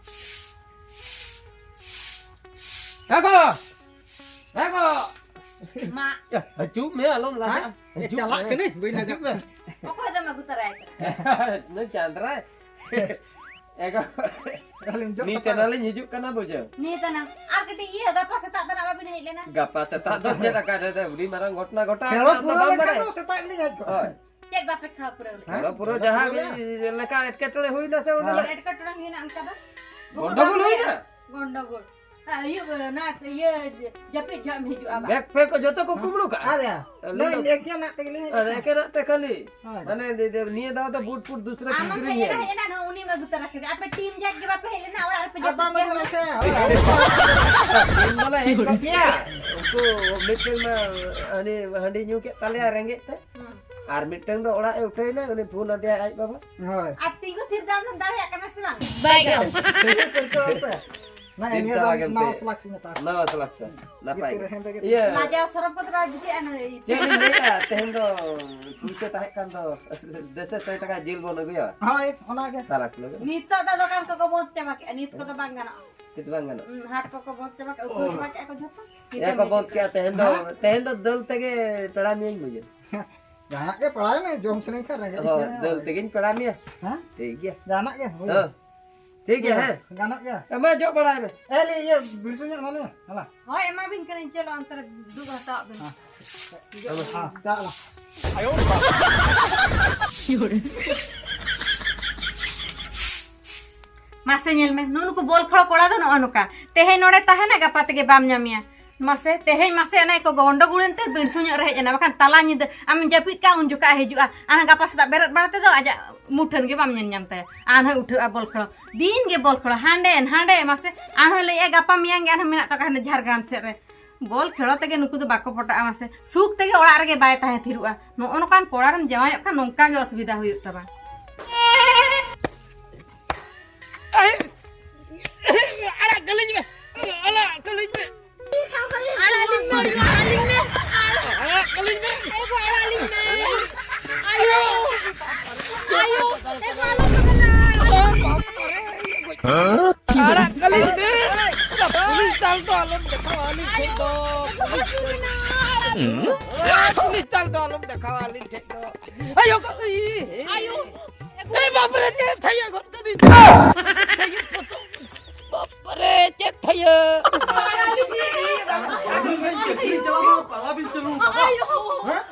ᱦᱮᱸ ᱜᱚ! ᱦᱮᱸ ᱜᱚ! ᱢᱟ᱾ ᱭᱟ, ᱦᱤᱡᱩᱜ ᱢᱮ, ᱟᱞᱚᱢ ᱞᱟᱡᱟᱜᱼᱟ᱾ ᱦᱮᱸ? ᱦᱤᱡᱩᱜ ᱪᱟᱞᱟᱜ ᱢᱮ᱾ ᱠᱟᱹᱱᱟᱹᱧ, ᱵᱟᱹᱧ ᱞᱟᱡᱟᱜ ᱦᱤᱡᱩᱜ ᱢᱮ᱾ ᱠᱟᱱᱟ᱾ ᱚᱠᱚᱭ ᱫᱚᱢ ᱟᱹᱜᱩ ᱛᱚᱨᱟᱭ ᱠᱟᱱᱟ? ᱱᱩᱭ ᱪᱟᱸᱫᱽᱨᱟᱭ᱾ ᱮ ᱜᱚ᱾ ᱛᱟᱦᱞᱮᱢ ᱡᱚᱢ ᱱᱤᱛ ᱥᱟᱯᱷᱟ ᱮᱱᱟᱞᱤᱧ ᱦᱤᱡᱩᱜ ᱠᱟᱱᱟ, ᱵᱩᱡᱷᱟᱹᱣ᱾ ᱱᱤᱛ ᱮᱱᱟ᱾ ᱟᱨ ᱠᱟᱹᱴᱤᱡ ᱤᱭᱟᱹ, ᱜᱟᱯᱟ ᱥᱮᱛᱟᱜ ᱫᱚ ᱱᱟᱜ ᱵᱟᱵᱤᱱ ᱦᱮᱡ ᱞᱮᱱᱟ? ᱜᱟᱯᱟ ᱥᱮᱛᱟᱜ ᱫᱚ ᱪᱮᱫ ᱟᱠᱟ ᱨᱮ, ᱟᱹᱰᱤ ᱢᱟᱨᱟᱝ ᱜᱷᱚᱴᱚᱱᱟ ᱜᱷᱚᱴᱟᱣ ᱠᱷᱮᱞᱳ ᱟᱠᱟᱱᱟ, ᱟᱢ ᱫᱚ ᱯᱩᱨᱟᱹᱣ ᱵᱟᱢ ᱞᱮᱱᱠᱷᱟᱱ ᱵᱟᱲᱟᱭᱟ? ᱫᱚ ᱥᱮᱛᱟᱜ ᱜᱮᱞᱤᱧ ᱦᱮᱡ ᱠᱚᱜᱼᱟ᱾ ᱦᱳᱭ᱾ ᱪᱮᱫ ᱵᱟᱯᱮ ᱠᱷᱮᱞᱳ ᱯᱩᱨᱟᱹᱣ ᱞᱮᱫᱟ? ᱦᱮᱸ? ᱠᱷᱮᱞᱳ ᱯᱩᱨᱟᱹᱣ ᱡᱟᱦᱟᱸ ᱯᱩᱨᱟᱹᱣ ᱞᱮᱫᱟ᱾ ᱞᱮᱠᱟ ᱮᱴᱠᱮᱴᱚᱬᱮ ᱦᱩᱭᱱᱟ ᱥᱮ ᱚᱸᱰᱮ ᱦᱮᱸ᱾ ᱞᱮ- ᱪᱮᱫ ᱮᱴᱠᱮᱴᱚᱬᱮ ᱦᱩᱭᱱᱟ ᱚᱱᱠᱟ ᱫᱚ? ᱜᱚᱱᱰᱚᱜᱳᱞ ᱦᱩᱭᱱᱟ? ᱜᱚᱱᱰᱚᱜᱳᱞ᱾ ᱦᱮᱸ, ᱟᱹᱭᱩᱵ, ᱚᱱᱟ ᱤᱭᱟᱹ ᱡᱟᱹᱯᱤᱫ ᱡᱚᱦᱚᱜ ᱮᱢ ᱦᱤᱡᱩᱜᱼᱟ ᱵᱟᱝ? ᱵᱮᱜᱽ ᱯᱷᱮᱜᱽ ᱠᱚ ᱡᱚᱛᱚ ᱠᱚ ᱠᱩᱢᱵᱽᱲᱩ ᱠᱟᱜᱼᱟ? ᱟᱨ ᱭᱟ, ᱟᱹᱞᱤᱧ ᱱᱚᱣᱟ ᱫᱚ ᱮᱠᱮᱱᱟᱜ ᱛᱮᱜᱮ ᱞᱤᱧ ᱦᱮᱡ ᱟᱨ ᱟᱠᱟᱱᱟ᱾ ᱮᱠᱮᱱᱟᱜ ᱛᱮ ᱠᱷᱟᱹᱞᱤ᱾ ᱦᱳᱭ᱾ ᱢᱟᱱᱮ, ᱫᱮ-, ᱫᱮ-, ᱱᱤᱭᱟᱹ ᱫᱷᱟᱣ ᱫᱚ ᱵᱩᱴ ᱯᱷᱩᱴ ᱫᱩᱥᱨᱟ ᱟᱢ ᱦᱚᱸ ᱠᱤᱨᱤᱧ ᱦᱮᱡ ᱮᱱᱟ, ᱦᱩᱭᱩᱜᱼᱟ᱾ ᱦᱮᱡ ᱮᱱᱟ, ᱱᱚᱜᱼᱚ ᱩᱱᱤ ᱢᱟ ᱟᱹᱜᱩ ᱛᱚᱨᱟ ᱠᱮᱫᱮ᱾ ᱟᱯᱮ ᱴᱤᱢ ᱡᱟᱠ ᱜᱮ ᱵᱟᱯᱮ ᱦᱮᱡ ᱞᱮᱱᱟ ᱚᱲᱟᱜ ᱨᱮᱯᱮ ᱟᱨ ᱡᱟᱹᱯᱤᱫ ᱵᱟᱢ ᱠᱮᱫᱟ? ᱟᱹᱜᱩ ᱞᱮᱫᱟ ᱥᱮ? ᱦᱳᱭ᱾ ᱤᱧ ᱫᱚᱞᱮ ᱦᱮᱡ ᱠᱚᱜ ᱜᱮᱭᱟ᱾ ᱩᱱᱠᱩ ᱢᱤᱫᱴᱮᱱ ᱢᱟ ᱦᱟᱺᱰᱤ, ᱦᱟᱺᱰᱤ ᱧᱩ ᱠᱮᱫ ᱛᱟᱞᱮᱭᱟ ᱨᱮᱸᱜᱮᱡ ᱛᱮ᱾ ᱦᱩᱸ᱾ ᱟᱨ ᱢᱤᱫᱴᱟᱝ ᱫᱚ ᱚᱲᱟᱜ ᱮ ᱩᱴᱷᱟᱹᱭᱱᱟ, ᱩᱱᱤ ᱯᱷᱳᱱ ᱟᱫᱮᱭᱟᱭ ᱟᱡ ᱵᱟᱵᱟ᱾ ᱦᱳᱭ᱾ ᱟᱨ ᱛᱤᱸᱜᱩ ᱛᱷᱤᱨ ᱫᱟᱢ ᱫᱟᱲᱮᱭᱟᱜ ᱠᱟᱱᱟ ᱥᱮ ᱵᱟᱝ? ᱵᱟᱭ ᱜᱟᱱᱚᱜ᱾ ᱱᱟ ᱫᱤᱱ ᱱᱤᱭᱟᱹ ᱥᱟᱨᱟ ᱫᱚ ᱜᱮᱢ ᱱᱟᱣᱟ ᱛᱟᱦᱮᱸ᱾ ᱥᱞᱟᱠᱥ ᱱᱮᱛᱟᱨ᱾ ᱱᱟᱣᱟ ᱥᱞᱟᱠᱥ᱾ ᱱᱟᱯᱟᱭ ᱜᱤᱛᱤᱡ ᱜᱮ᱾ ᱨᱮ ᱦᱮᱸᱫᱮ ᱜᱮ᱾ ᱤᱭᱟᱹ, ᱞᱟᱡᱟᱣ ᱥᱚᱨᱚᱢ ᱠᱚᱫᱚ ᱵᱟᱭ ᱵᱩᱡᱷᱟᱹᱜᱼᱟ ᱱᱩᱭ᱾ ᱪᱮᱫ ᱵᱤᱱ ᱞᱟᱹᱭᱟ? ᱛᱮᱦᱮᱧ ᱫᱚ ᱯᱩᱭᱥᱟᱹ ᱛᱟᱦᱮᱸ ᱠᱟᱱ ᱫᱚ ᱫᱮᱥᱮ ᱥᱚᱭ ᱴᱟᱠᱟ ᱡᱤᱞ ᱵᱚᱱ ᱟᱹᱜᱩᱭᱟ᱾ ᱦᱳᱭ, ᱚᱱᱟᱜᱮ᱾ ᱛᱟᱞᱟ ᱠᱤᱞᱳ ᱜᱮ᱾ ᱱᱤᱛᱚᱜ ᱫᱚ ᱫᱚᱠᱟᱱ ᱠᱚᱠᱚ ᱵᱚᱱᱫ ᱪᱟᱵᱟ ᱠᱮᱜᱼᱟ, ᱱᱤᱛ ᱠᱚᱫᱚ ᱵᱟᱝ ᱜᱟᱱᱚᱜᱼᱟ᱾ ᱪᱮᱫ ᱵᱟᱝ ᱜᱟᱱᱚᱜᱼᱟ? ᱦᱩᱸ, ᱦᱟᱴ ᱠᱚᱠᱚ ᱵᱚᱱᱫ ᱪᱟᱵᱟ ᱠᱮᱜᱼᱟ, ᱩᱴᱷᱟᱹᱣ ᱪᱟᱵᱟ ᱠᱮᱜᱼᱟ ᱠᱚ ᱡᱷᱚᱛᱚ᱾ ᱮ ᱠᱚ ᱵᱚᱱᱫ ᱠᱮᱜᱼᱟ, ᱛᱮᱦᱮᱧ ᱫᱚ, ᱦᱮᱸ? ᱛᱮᱦᱮᱧ ᱫᱚ ᱫᱟᱹᱞ ᱛᱮᱜᱮ ᱯᱮᱲᱟ ᱢᱮᱭᱟᱧ ᱵᱩᱡᱷᱟᱹᱣ᱾ ᱡᱟᱦᱟᱱᱟᱜ ᱜᱮ ᱯᱮᱲᱟᱭ ᱢᱮ, ᱡᱚᱢ ᱥᱟᱱᱟᱧ ᱠᱷᱟᱱ ᱨᱮᱸᱜᱮᱡ ᱦᱚᱸ, ᱜᱮᱭᱟ᱾ ᱫᱟᱹᱞ ᱛᱮᱜᱮᱧ ᱯᱮᱲᱟ ᱢᱮᱭᱟ᱾ ᱦᱮᱸ? ᱴᱷᱤᱠ ᱜᱮᱭᱟ᱾ ᱡᱟᱦᱟᱱᱟᱜ ᱜᱮ ᱦᱩᱭ ᱦᱚᱸ᱾ ᱴᱷᱤᱠ ᱜᱮᱭᱟ, ᱦᱮᱸ᱾ ᱜᱟᱱᱚᱜ ᱜᱮᱭᱟ᱾ ᱮ, ᱢᱟ ᱡᱚᱜ ᱵᱟᱲᱟᱭ ᱢᱮ᱾ ᱮ, ᱞᱟᱹᱭ, ᱤᱭᱟᱹ, ᱵᱤᱲᱥᱩ ᱧᱚᱜ ᱮᱢᱟ ᱞᱮ ᱢᱮ, ᱦᱟᱞᱟ᱾ ᱦᱳᱭ, ᱮᱢᱟ ᱵᱤᱱ ᱠᱟᱹᱱᱟᱹᱧ, ᱪᱚᱞᱚ, ᱚᱱᱛᱮ ᱨᱮ ᱫᱩᱲᱩᱵ ᱦᱟᱛᱟᱣᱟᱜ ᱵᱤᱱ᱾ ᱦᱮᱸ᱾ ᱦᱮᱸ, ᱪᱟᱜ ᱞᱟᱝ᱾ ᱢᱟᱥᱮ ᱧᱮᱞ ᱢᱮ, ᱱᱩᱜᱼᱩ ᱱᱩᱠᱩ ᱵᱚᱞ ᱠᱷᱚᱲ ᱠᱚᱲᱟ ᱫᱚ ᱱᱚᱜᱼᱚ ᱱᱚᱝᱠᱟ᱾ ᱛᱮᱦᱮᱧ ᱱᱚᱰᱮ ᱛᱟᱦᱮᱱᱟ, ᱜᱟᱯᱟ ᱛᱮᱜᱮ ᱵᱟᱢ ᱧᱟᱢᱮᱭᱟ᱾ ᱢᱟᱥᱮ, ᱛᱮᱦᱮᱧ ᱢᱟᱥᱮ ᱚᱱᱮ ᱠᱚ ᱜᱚᱱᱰᱚᱜᱳᱲ ᱮᱱᱛᱮ ᱵᱤᱲᱥᱩ ᱧᱚᱜ ᱨᱮ ᱦᱮᱡ ᱮᱱᱟ, ᱵᱟᱠᱷᱟᱱ ᱛᱟᱞᱟ ᱧᱤᱫᱟᱹ ᱟᱢ ᱡᱟᱹᱯᱤᱫ ᱠᱟᱜ ᱩᱱ ᱡᱚᱠᱷᱟᱜ ᱦᱤᱡᱩᱜᱼᱟ, ᱟᱨ ᱜᱟᱯᱟ ᱥᱮᱛᱟᱜ ᱵᱮᱨᱮᱫ ᱵᱟᱲᱟ ᱛᱮᱫᱚ ᱟᱡᱟᱜ ᱢᱩᱴᱷᱟᱹᱱ ᱜᱮ ᱵᱟᱢ ᱧᱮᱞ ᱧᱟᱢ ᱛᱟᱭᱟ᱾ ᱟᱨᱦᱚᱸ ᱩᱴᱷᱟᱹᱜᱼᱟ ᱵᱚᱞ ᱠᱷᱚᱲ, ᱫᱤᱱ ᱜᱮ ᱵᱚᱞ ᱠᱷᱚᱲ, ᱦᱟᱸᱰᱮ ᱱᱟᱸᱰᱮ᱾ ᱢᱟᱥᱮ, ᱟᱨᱦᱚᱸ ᱞᱟᱹᱭᱮᱜᱼᱟ ᱜᱟᱯᱟ ᱢᱮᱭᱟᱝ ᱜᱮ ᱟᱨᱦᱚᱸ ᱢᱮᱱᱟᱜ ᱛᱟᱠᱚᱣᱟ ᱦᱟᱱᱮ ᱡᱷᱟᱲᱜᱨᱟᱢ ᱥᱮᱫ ᱨᱮ᱾ ᱵᱚᱞ ᱠᱷᱮᱲᱚ ᱛᱮᱜᱮ ᱱᱩᱠᱩ ᱫᱚ ᱵᱟᱠᱚ ᱯᱚᱴᱟᱜᱼᱟ ᱢᱟᱥᱮ, ᱥᱩᱠ ᱛᱮᱜᱮ ᱚᱲᱟᱜ ᱨᱮᱜᱮ ᱵᱟᱭ ᱛᱟᱦᱮᱸ ᱛᱷᱤᱨᱚᱜᱼᱟ᱾ ᱱᱚᱜᱼᱚ ᱱᱚᱝᱠᱟᱱ ᱠᱚᱲᱟ ᱨᱮᱢ ᱡᱟᱶᱟᱭᱚᱜ ᱠᱷᱟᱱ ᱱᱚᱝᱠᱟ ᱜᱮ ᱚᱥᱩᱵᱤᱫᱷᱟ ᱦᱩᱭᱩᱜ ᱛᱟᱢᱟ᱾ ᱟᱲᱟᱜ ᱠᱟᱹᱞᱤᱧ ᱢᱮ, ᱟᱲᱟᱜ ᱠᱟᱹᱞᱤᱧ ᱢᱮ, ᱟᱲᱟᱜ ᱞᱤᱧ ᱢᱮ, ᱟᱲᱟᱜ ᱞᱤᱧ ᱢᱮ, ᱟᱲᱟᱜ ᱠᱟᱹᱞᱤᱧ ᱢᱮ᱾ ᱟᱭᱳ ᱜᱚ, ᱟᱲᱟᱜ ᱞᱤᱧ ᱢᱮ᱾ ᱟᱭᱳ, ᱟᱭᱳ, ᱮ ᱜᱚ, ᱟᱞᱚᱢ ᱵᱚᱫᱚᱞᱟ᱾ ᱟᱲᱟᱜ ᱠᱟᱹᱞᱤᱧ ᱢᱮ᱾ ᱚᱱᱟ ᱯᱩᱞᱤᱥ ᱫᱟᱞ ᱫᱚ ᱟᱞᱚᱢ ᱫᱮᱠᱷᱟᱣᱟ ᱟᱹᱞᱤᱧ ᱴᱷᱮᱱ ᱫᱚ᱾ ᱯᱩᱞᱤᱥ ᱫᱟᱞ ᱫᱚ ᱟᱞᱚᱢ ᱫᱮᱠᱷᱟᱣᱟ ᱟᱹᱞᱤᱧ ᱴᱷᱮᱱ ᱫᱚ᱾ ᱟᱭᱳ ᱜᱚ, ᱤ, ᱮ ᱵᱟᱯ ᱨᱮ, ᱪᱮᱫ ᱛᱷᱟᱭᱟ ᱜᱚᱫ ᱠᱟᱹᱫᱤᱧ᱾ ᱛᱷᱟᱭᱟ ᱯᱚᱥᱚ-, ᱵᱟᱯ ᱨᱮ, ᱪᱮᱫ ᱛᱷᱟᱭᱟ? ᱟᱹᱵᱤᱱ ᱵᱤᱱ ᱪᱟᱹᱠᱨᱤ ᱪᱟᱞᱟᱣ ᱠᱟᱱᱟ, ᱯᱟᱞᱟ ᱵᱤᱱ ᱪᱟᱹᱞᱩ ᱠᱟᱫᱟ᱾ ᱦᱮᱸ?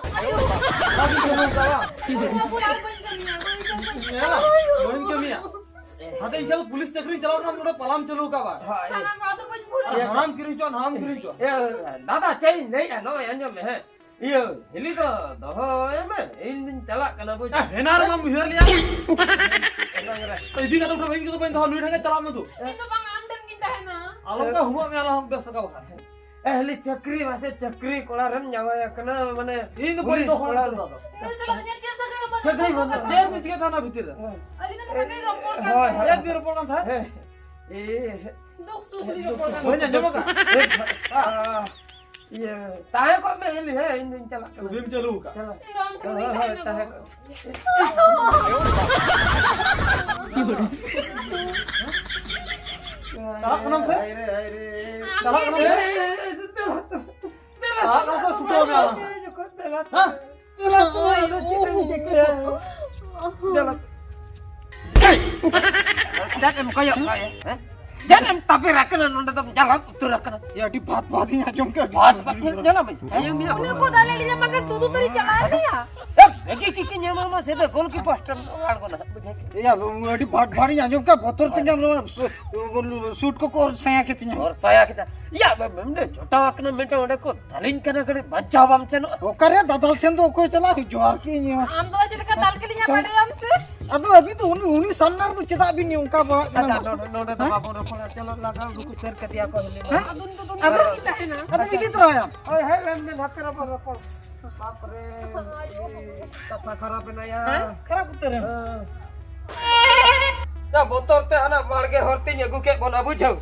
ᱯᱟᱞᱟ ᱵᱤᱱ ᱪᱟᱹᱞᱩ ᱠᱟᱫᱟ᱾ ᱧᱮᱞᱟ, ᱵᱟᱹᱧ ᱠᱟᱹᱢᱤᱭᱟ᱾ ᱦᱟᱛᱮ ᱤᱧ ᱴᱷᱮᱱ ᱫᱚ ᱯᱩᱞᱤᱥ ᱪᱟᱹᱠᱨᱤᱧ ᱪᱟᱞᱟᱣ ᱠᱟᱱᱟ, ᱱᱚᱰᱮ ᱯᱟᱞᱟᱢ ᱪᱟᱹᱞᱩ ᱟᱠᱟᱫ ᱵᱟᱝ? ᱦᱳᱭ᱾ ᱟᱨ ᱦᱟᱲᱟᱢ ᱠᱤᱨᱤᱧ ᱪᱚ, ᱦᱟᱲᱟᱢ ᱠᱤᱨᱤᱧ ᱪᱚ᱾ ᱮ, ᱫᱟᱫᱟ, ᱪᱮᱫ ᱤᱧ ᱞᱟᱹᱭᱮᱫᱼᱟ, ᱱᱚᱜᱼᱚᱭ ᱟᱸᱡᱚᱢ ᱢᱮ, ᱦᱮᱸ᱾ ᱤᱭᱟᱹ, ᱦᱤᱞᱤ ᱫᱚ ᱫᱚᱦᱚᱭ ᱢᱮ, ᱤᱧ ᱫᱩᱧ ᱪᱟᱞᱟᱜ ᱠᱟᱱᱟ, ᱵᱩᱡᱽ? ᱮ, ᱦᱮᱱᱟ ᱨᱮ ᱵᱟᱢ ᱩᱭᱦᱟᱹᱨ ᱞᱮᱭᱟ? ᱮᱱᱟᱝ ᱨᱮ᱾ ᱤᱫᱤ ᱠᱟᱛᱮ ᱩᱴᱷᱟᱹ, ᱤᱧ ᱠᱚᱫᱚ ᱵᱟᱹᱧ ᱫᱚᱦᱚ, ᱱᱩᱭ ᱴᱷᱮᱱ ᱜᱮ ᱪᱟᱞᱟᱜ ᱢᱮ ᱛᱚ᱾ ᱤᱧ ᱫᱚ ᱵᱟᱝ, ᱟᱢ ᱴᱷᱮᱱ ᱜᱤᱧ ᱛᱟᱦᱮᱱᱟ᱾ ᱟᱞᱚᱢ ᱠᱟ ᱦᱩᱢᱟᱜ ᱢᱮ, ᱟᱞᱚᱢ ᱵᱮᱥ ᱞᱮᱠᱟ ᱵᱟᱠᱷᱟᱱ᱾ ᱮᱦᱞᱤ ᱪᱟᱹᱠᱨᱤ ᱢᱟᱥᱮ ᱪᱟᱹᱠᱨᱤ ᱠᱚᱲᱟ ᱨᱮᱱ ᱡᱟᱶᱟᱭ ᱟᱠᱟᱱᱟ, ᱢᱟᱱᱮ ᱤᱧ ᱫᱚ ᱵᱟᱹᱧ ᱯᱩᱞᱤᱥ ᱫᱚᱦᱚ ᱠᱚᱲᱟ ᱦᱚᱪᱚ ᱨᱮᱱ᱾ ᱫᱟᱫᱟ᱾ ᱱᱩᱭ ᱥᱟᱞᱟᱜ ᱤᱧᱟᱹᱜ ᱪᱮᱫ ᱥᱟᱹᱜᱟᱹᱭ ᱦᱚᱸ ᱵᱟᱹᱱᱩᱜ ᱥᱟᱹᱜᱟᱹᱭ ᱛᱟᱵᱚᱱᱟ᱾ ᱵᱟᱹᱱᱩᱜ᱾ ᱪᱮᱫ ᱵᱤᱱ ᱪᱤᱠᱟᱹ ᱛᱟᱦᱮᱱᱟ ᱵᱷᱤᱛᱤᱨ ᱨᱮ? ᱦᱮᱸ᱾ ᱟᱹᱞᱤᱧ ᱫᱚ ᱱᱚᱰᱮ ᱞᱤᱧ ᱨᱚᱯᱚᱲ ᱠᱟᱱ ᱦᱳᱭ, ᱛᱟᱦᱮᱸᱫ᱾ ᱦᱳᱭ᱾ ᱪᱮᱫ ᱵᱤᱱ ᱨᱚᱯᱚᱲ ᱠᱟᱱ ᱛᱟᱦᱮᱸᱫ? ᱦᱮᱸ᱾ ᱮ, ᱫᱩᱠ ᱥᱩᱠ ᱞᱤᱧ ᱨᱚᱯᱚᱲ ᱠᱟᱱ ᱵᱟᱹᱧ ᱛᱟᱦᱮᱸᱫ᱾ ᱟᱸᱡᱚᱢ ᱟᱠᱟᱫ? ᱮ, ᱟ, ᱤᱭᱟᱹ, ᱛᱟᱦᱮᱸ ᱠᱚᱜ ᱢᱮ ᱦᱮᱞᱤ, ᱦᱮᱸ, ᱤᱧ ᱫᱩᱧ ᱪᱟᱞᱟᱜ ᱠᱟᱱᱟ᱾ ᱪᱷᱩᱵᱤᱢ ᱪᱟᱹᱞᱩ ᱟᱠᱟᱫ? ᱪᱟᱞᱟᱜ᱾ ᱤᱧ ᱫᱚ ᱟᱢ ᱴᱷᱮᱱ ᱜᱤᱧ ᱦᱳᱭ, ᱛᱟᱦᱮᱱᱟ᱾ ᱛᱟᱦᱮᱸ ᱠᱚᱜ᱾ ᱪᱟᱞᱟᱜ ᱠᱟᱱᱟᱢ ᱥᱮ? ᱦᱟᱭ ᱨᱮ, ᱦᱟᱭ ᱨᱮ᱾ ᱪᱟᱞᱟᱜ ᱠᱟᱱᱟᱢ ᱥᱮ? ᱪᱟᱞᱟᱜ ᱠᱟᱱᱟᱢ ᱥᱮ? ᱪᱷᱩᱴᱟᱹᱣ ᱢᱮ ᱟᱞᱟᱝ᱾ ᱦᱮᱸ? ᱪᱮᱫ ᱮᱢ ᱪᱤᱠᱟᱹᱭᱟ? ᱫᱮᱞᱟ᱾ ᱪᱮᱫ ᱮᱢ ᱠᱚᱭᱚᱜ ᱠᱟᱜᱼᱟ, ᱦᱮᱸ? ᱪᱮᱫ ᱮᱢ ᱛᱟᱵᱮᱨ ᱟᱠᱟᱱᱟ ᱱᱚᱰᱮ ᱫᱚᱢ ᱡᱟᱞᱟᱫ ᱩᱛᱟᱹᱨ ᱟᱠᱟᱱᱟ? ᱭᱟ, ᱟᱹᱰᱤ ᱵᱷᱟᱫ ᱵᱷᱟᱫ ᱤᱧ ᱟᱸᱡᱚᱢ ᱠᱮᱫ᱾ ᱵᱷᱟᱫ ᱵᱷᱟᱫ ᱤᱧ ᱧᱮᱞᱟ ᱢᱮ᱾ ᱟᱸᱡᱚᱢ ᱢᱮ᱾ ᱩᱱᱤ ᱠᱚ ᱫᱟᱞᱮ ᱞᱤᱧᱟ ᱢᱟᱜᱮ ᱛᱩᱫᱩ ᱛᱟᱹᱨᱤ ᱪᱟᱞᱟᱣ ᱞᱮᱭᱟ᱾ ᱮ, ᱵᱷᱟᱹᱜᱤ ᱠᱤᱠᱤ ᱧᱟᱢᱟ ᱢᱟ ᱥᱮᱫᱟ ᱜᱳᱞᱠᱤᱯᱟᱨ ᱴᱷᱮᱱ ᱟᱬᱜᱚᱱᱟ, ᱵᱩᱡᱷᱟᱹᱣ ᱠᱮᱫ᱾ ᱭᱟ, ᱟᱹᱰᱤ ᱵᱷᱟᱫ ᱵᱷᱟᱫ ᱤᱧ ᱟᱸᱡᱚᱢ ᱠᱮᱫ, ᱵᱚᱛᱚᱨ ᱛᱮᱧ ᱟᱢ ᱱᱚᱣᱟ ᱥᱩ-, ᱥᱩᱴ ᱠᱚᱠᱚ ᱚᱨ ᱥᱟᱭᱟ ᱠᱮᱫ ᱛᱤᱧᱟ᱾ ᱚᱨ ᱥᱟᱭᱟ ᱠᱮᱫᱟ᱾ ᱭᱟ, ᱵᱮ-, ᱢᱮᱱᱫᱟᱹᱧ ᱡᱷᱚᱴᱟᱣ ᱟᱠᱟᱱᱟ ᱢᱮᱱᱛᱮ ᱚᱸᱰᱮ ᱠᱚ ᱫᱟᱞᱤᱧ ᱠᱟᱱᱟ, ᱠᱟᱹᱴᱤᱡ ᱵᱟᱧᱪᱟᱣ ᱵᱟᱢ ᱥᱮᱱᱚᱜᱼᱟ? ᱚᱠᱟᱨᱮ ᱫᱟᱫᱟᱞ ᱴᱷᱮᱱ ᱫᱚ ᱚᱠᱚᱭ ᱪᱟᱞᱟᱜ ᱦᱤᱡᱩᱜᱼᱟ ᱟᱨᱠᱤ ᱤᱧ ᱦᱚᱸ᱾ ᱟᱢ ᱫᱚ ᱪᱮᱫ ᱞᱮᱠᱟ ᱫᱟᱞ ᱠᱮᱫᱤᱧᱟ ᱪᱟᱞᱟᱜ᱾ ᱵᱟᱰᱟᱭᱟᱢ ᱥᱮ? ᱟᱫᱚ ᱟᱹᱵᱤᱱ ᱫᱚ ᱩᱱᱤ, ᱩᱱᱤ ᱥᱟᱢᱱᱟ ᱨᱮᱫᱚ ᱪᱮᱫᱟᱜ ᱵᱤᱱ ᱚᱱᱠᱟ ᱵᱟᱲᱟᱜ ᱠᱟᱱᱟ? ᱟᱪᱪᱷᱟ, ᱢᱟᱥᱮ? ᱱᱚᱰᱮ, ᱱᱚᱰᱮ ᱫᱚ ᱦᱮᱸ? ᱵᱟᱵᱚᱱ ᱨᱚᱯᱚᱲᱟ, ᱪᱚᱞᱚ ᱞᱟᱜᱟᱣ ᱱᱩᱠᱩ ᱥᱮᱨ ᱠᱟᱫᱮᱭᱟ ᱠᱚ ᱦᱤᱞᱤ᱾ ᱦᱮᱸ? ᱟᱫᱚ, ᱟᱫᱚ ᱤᱫᱤ ᱛᱚᱨᱟᱭᱟᱢ᱾ ᱦᱳᱭ, ᱦᱮᱡ ᱞᱮᱱ ᱵᱤᱱ, ᱦᱟᱛᱮ ᱨᱮᱵᱚᱱ ᱨᱚᱯᱚᱲ᱾ ᱵᱟᱯᱨᱮ, ᱠᱟᱛᱷᱟ ᱠᱷᱟᱨᱟᱯ ᱮᱱᱟ ᱭᱟ᱾ ᱦᱮᱸ? ᱠᱷᱟᱨᱟᱯ ᱩᱛᱟᱹᱨ ᱮᱱᱟ᱾ ᱦᱮᱸ᱾ ᱭᱟ, ᱵᱚᱛᱚᱨ ᱛᱮ ᱦᱟᱱᱟ ᱵᱟᱲᱜᱮ ᱦᱚᱨ ᱛᱮᱧ ᱟᱹᱜᱩ ᱠᱮᱫ ᱵᱚᱱᱟ, ᱵᱩᱡᱷᱟᱹᱣ᱾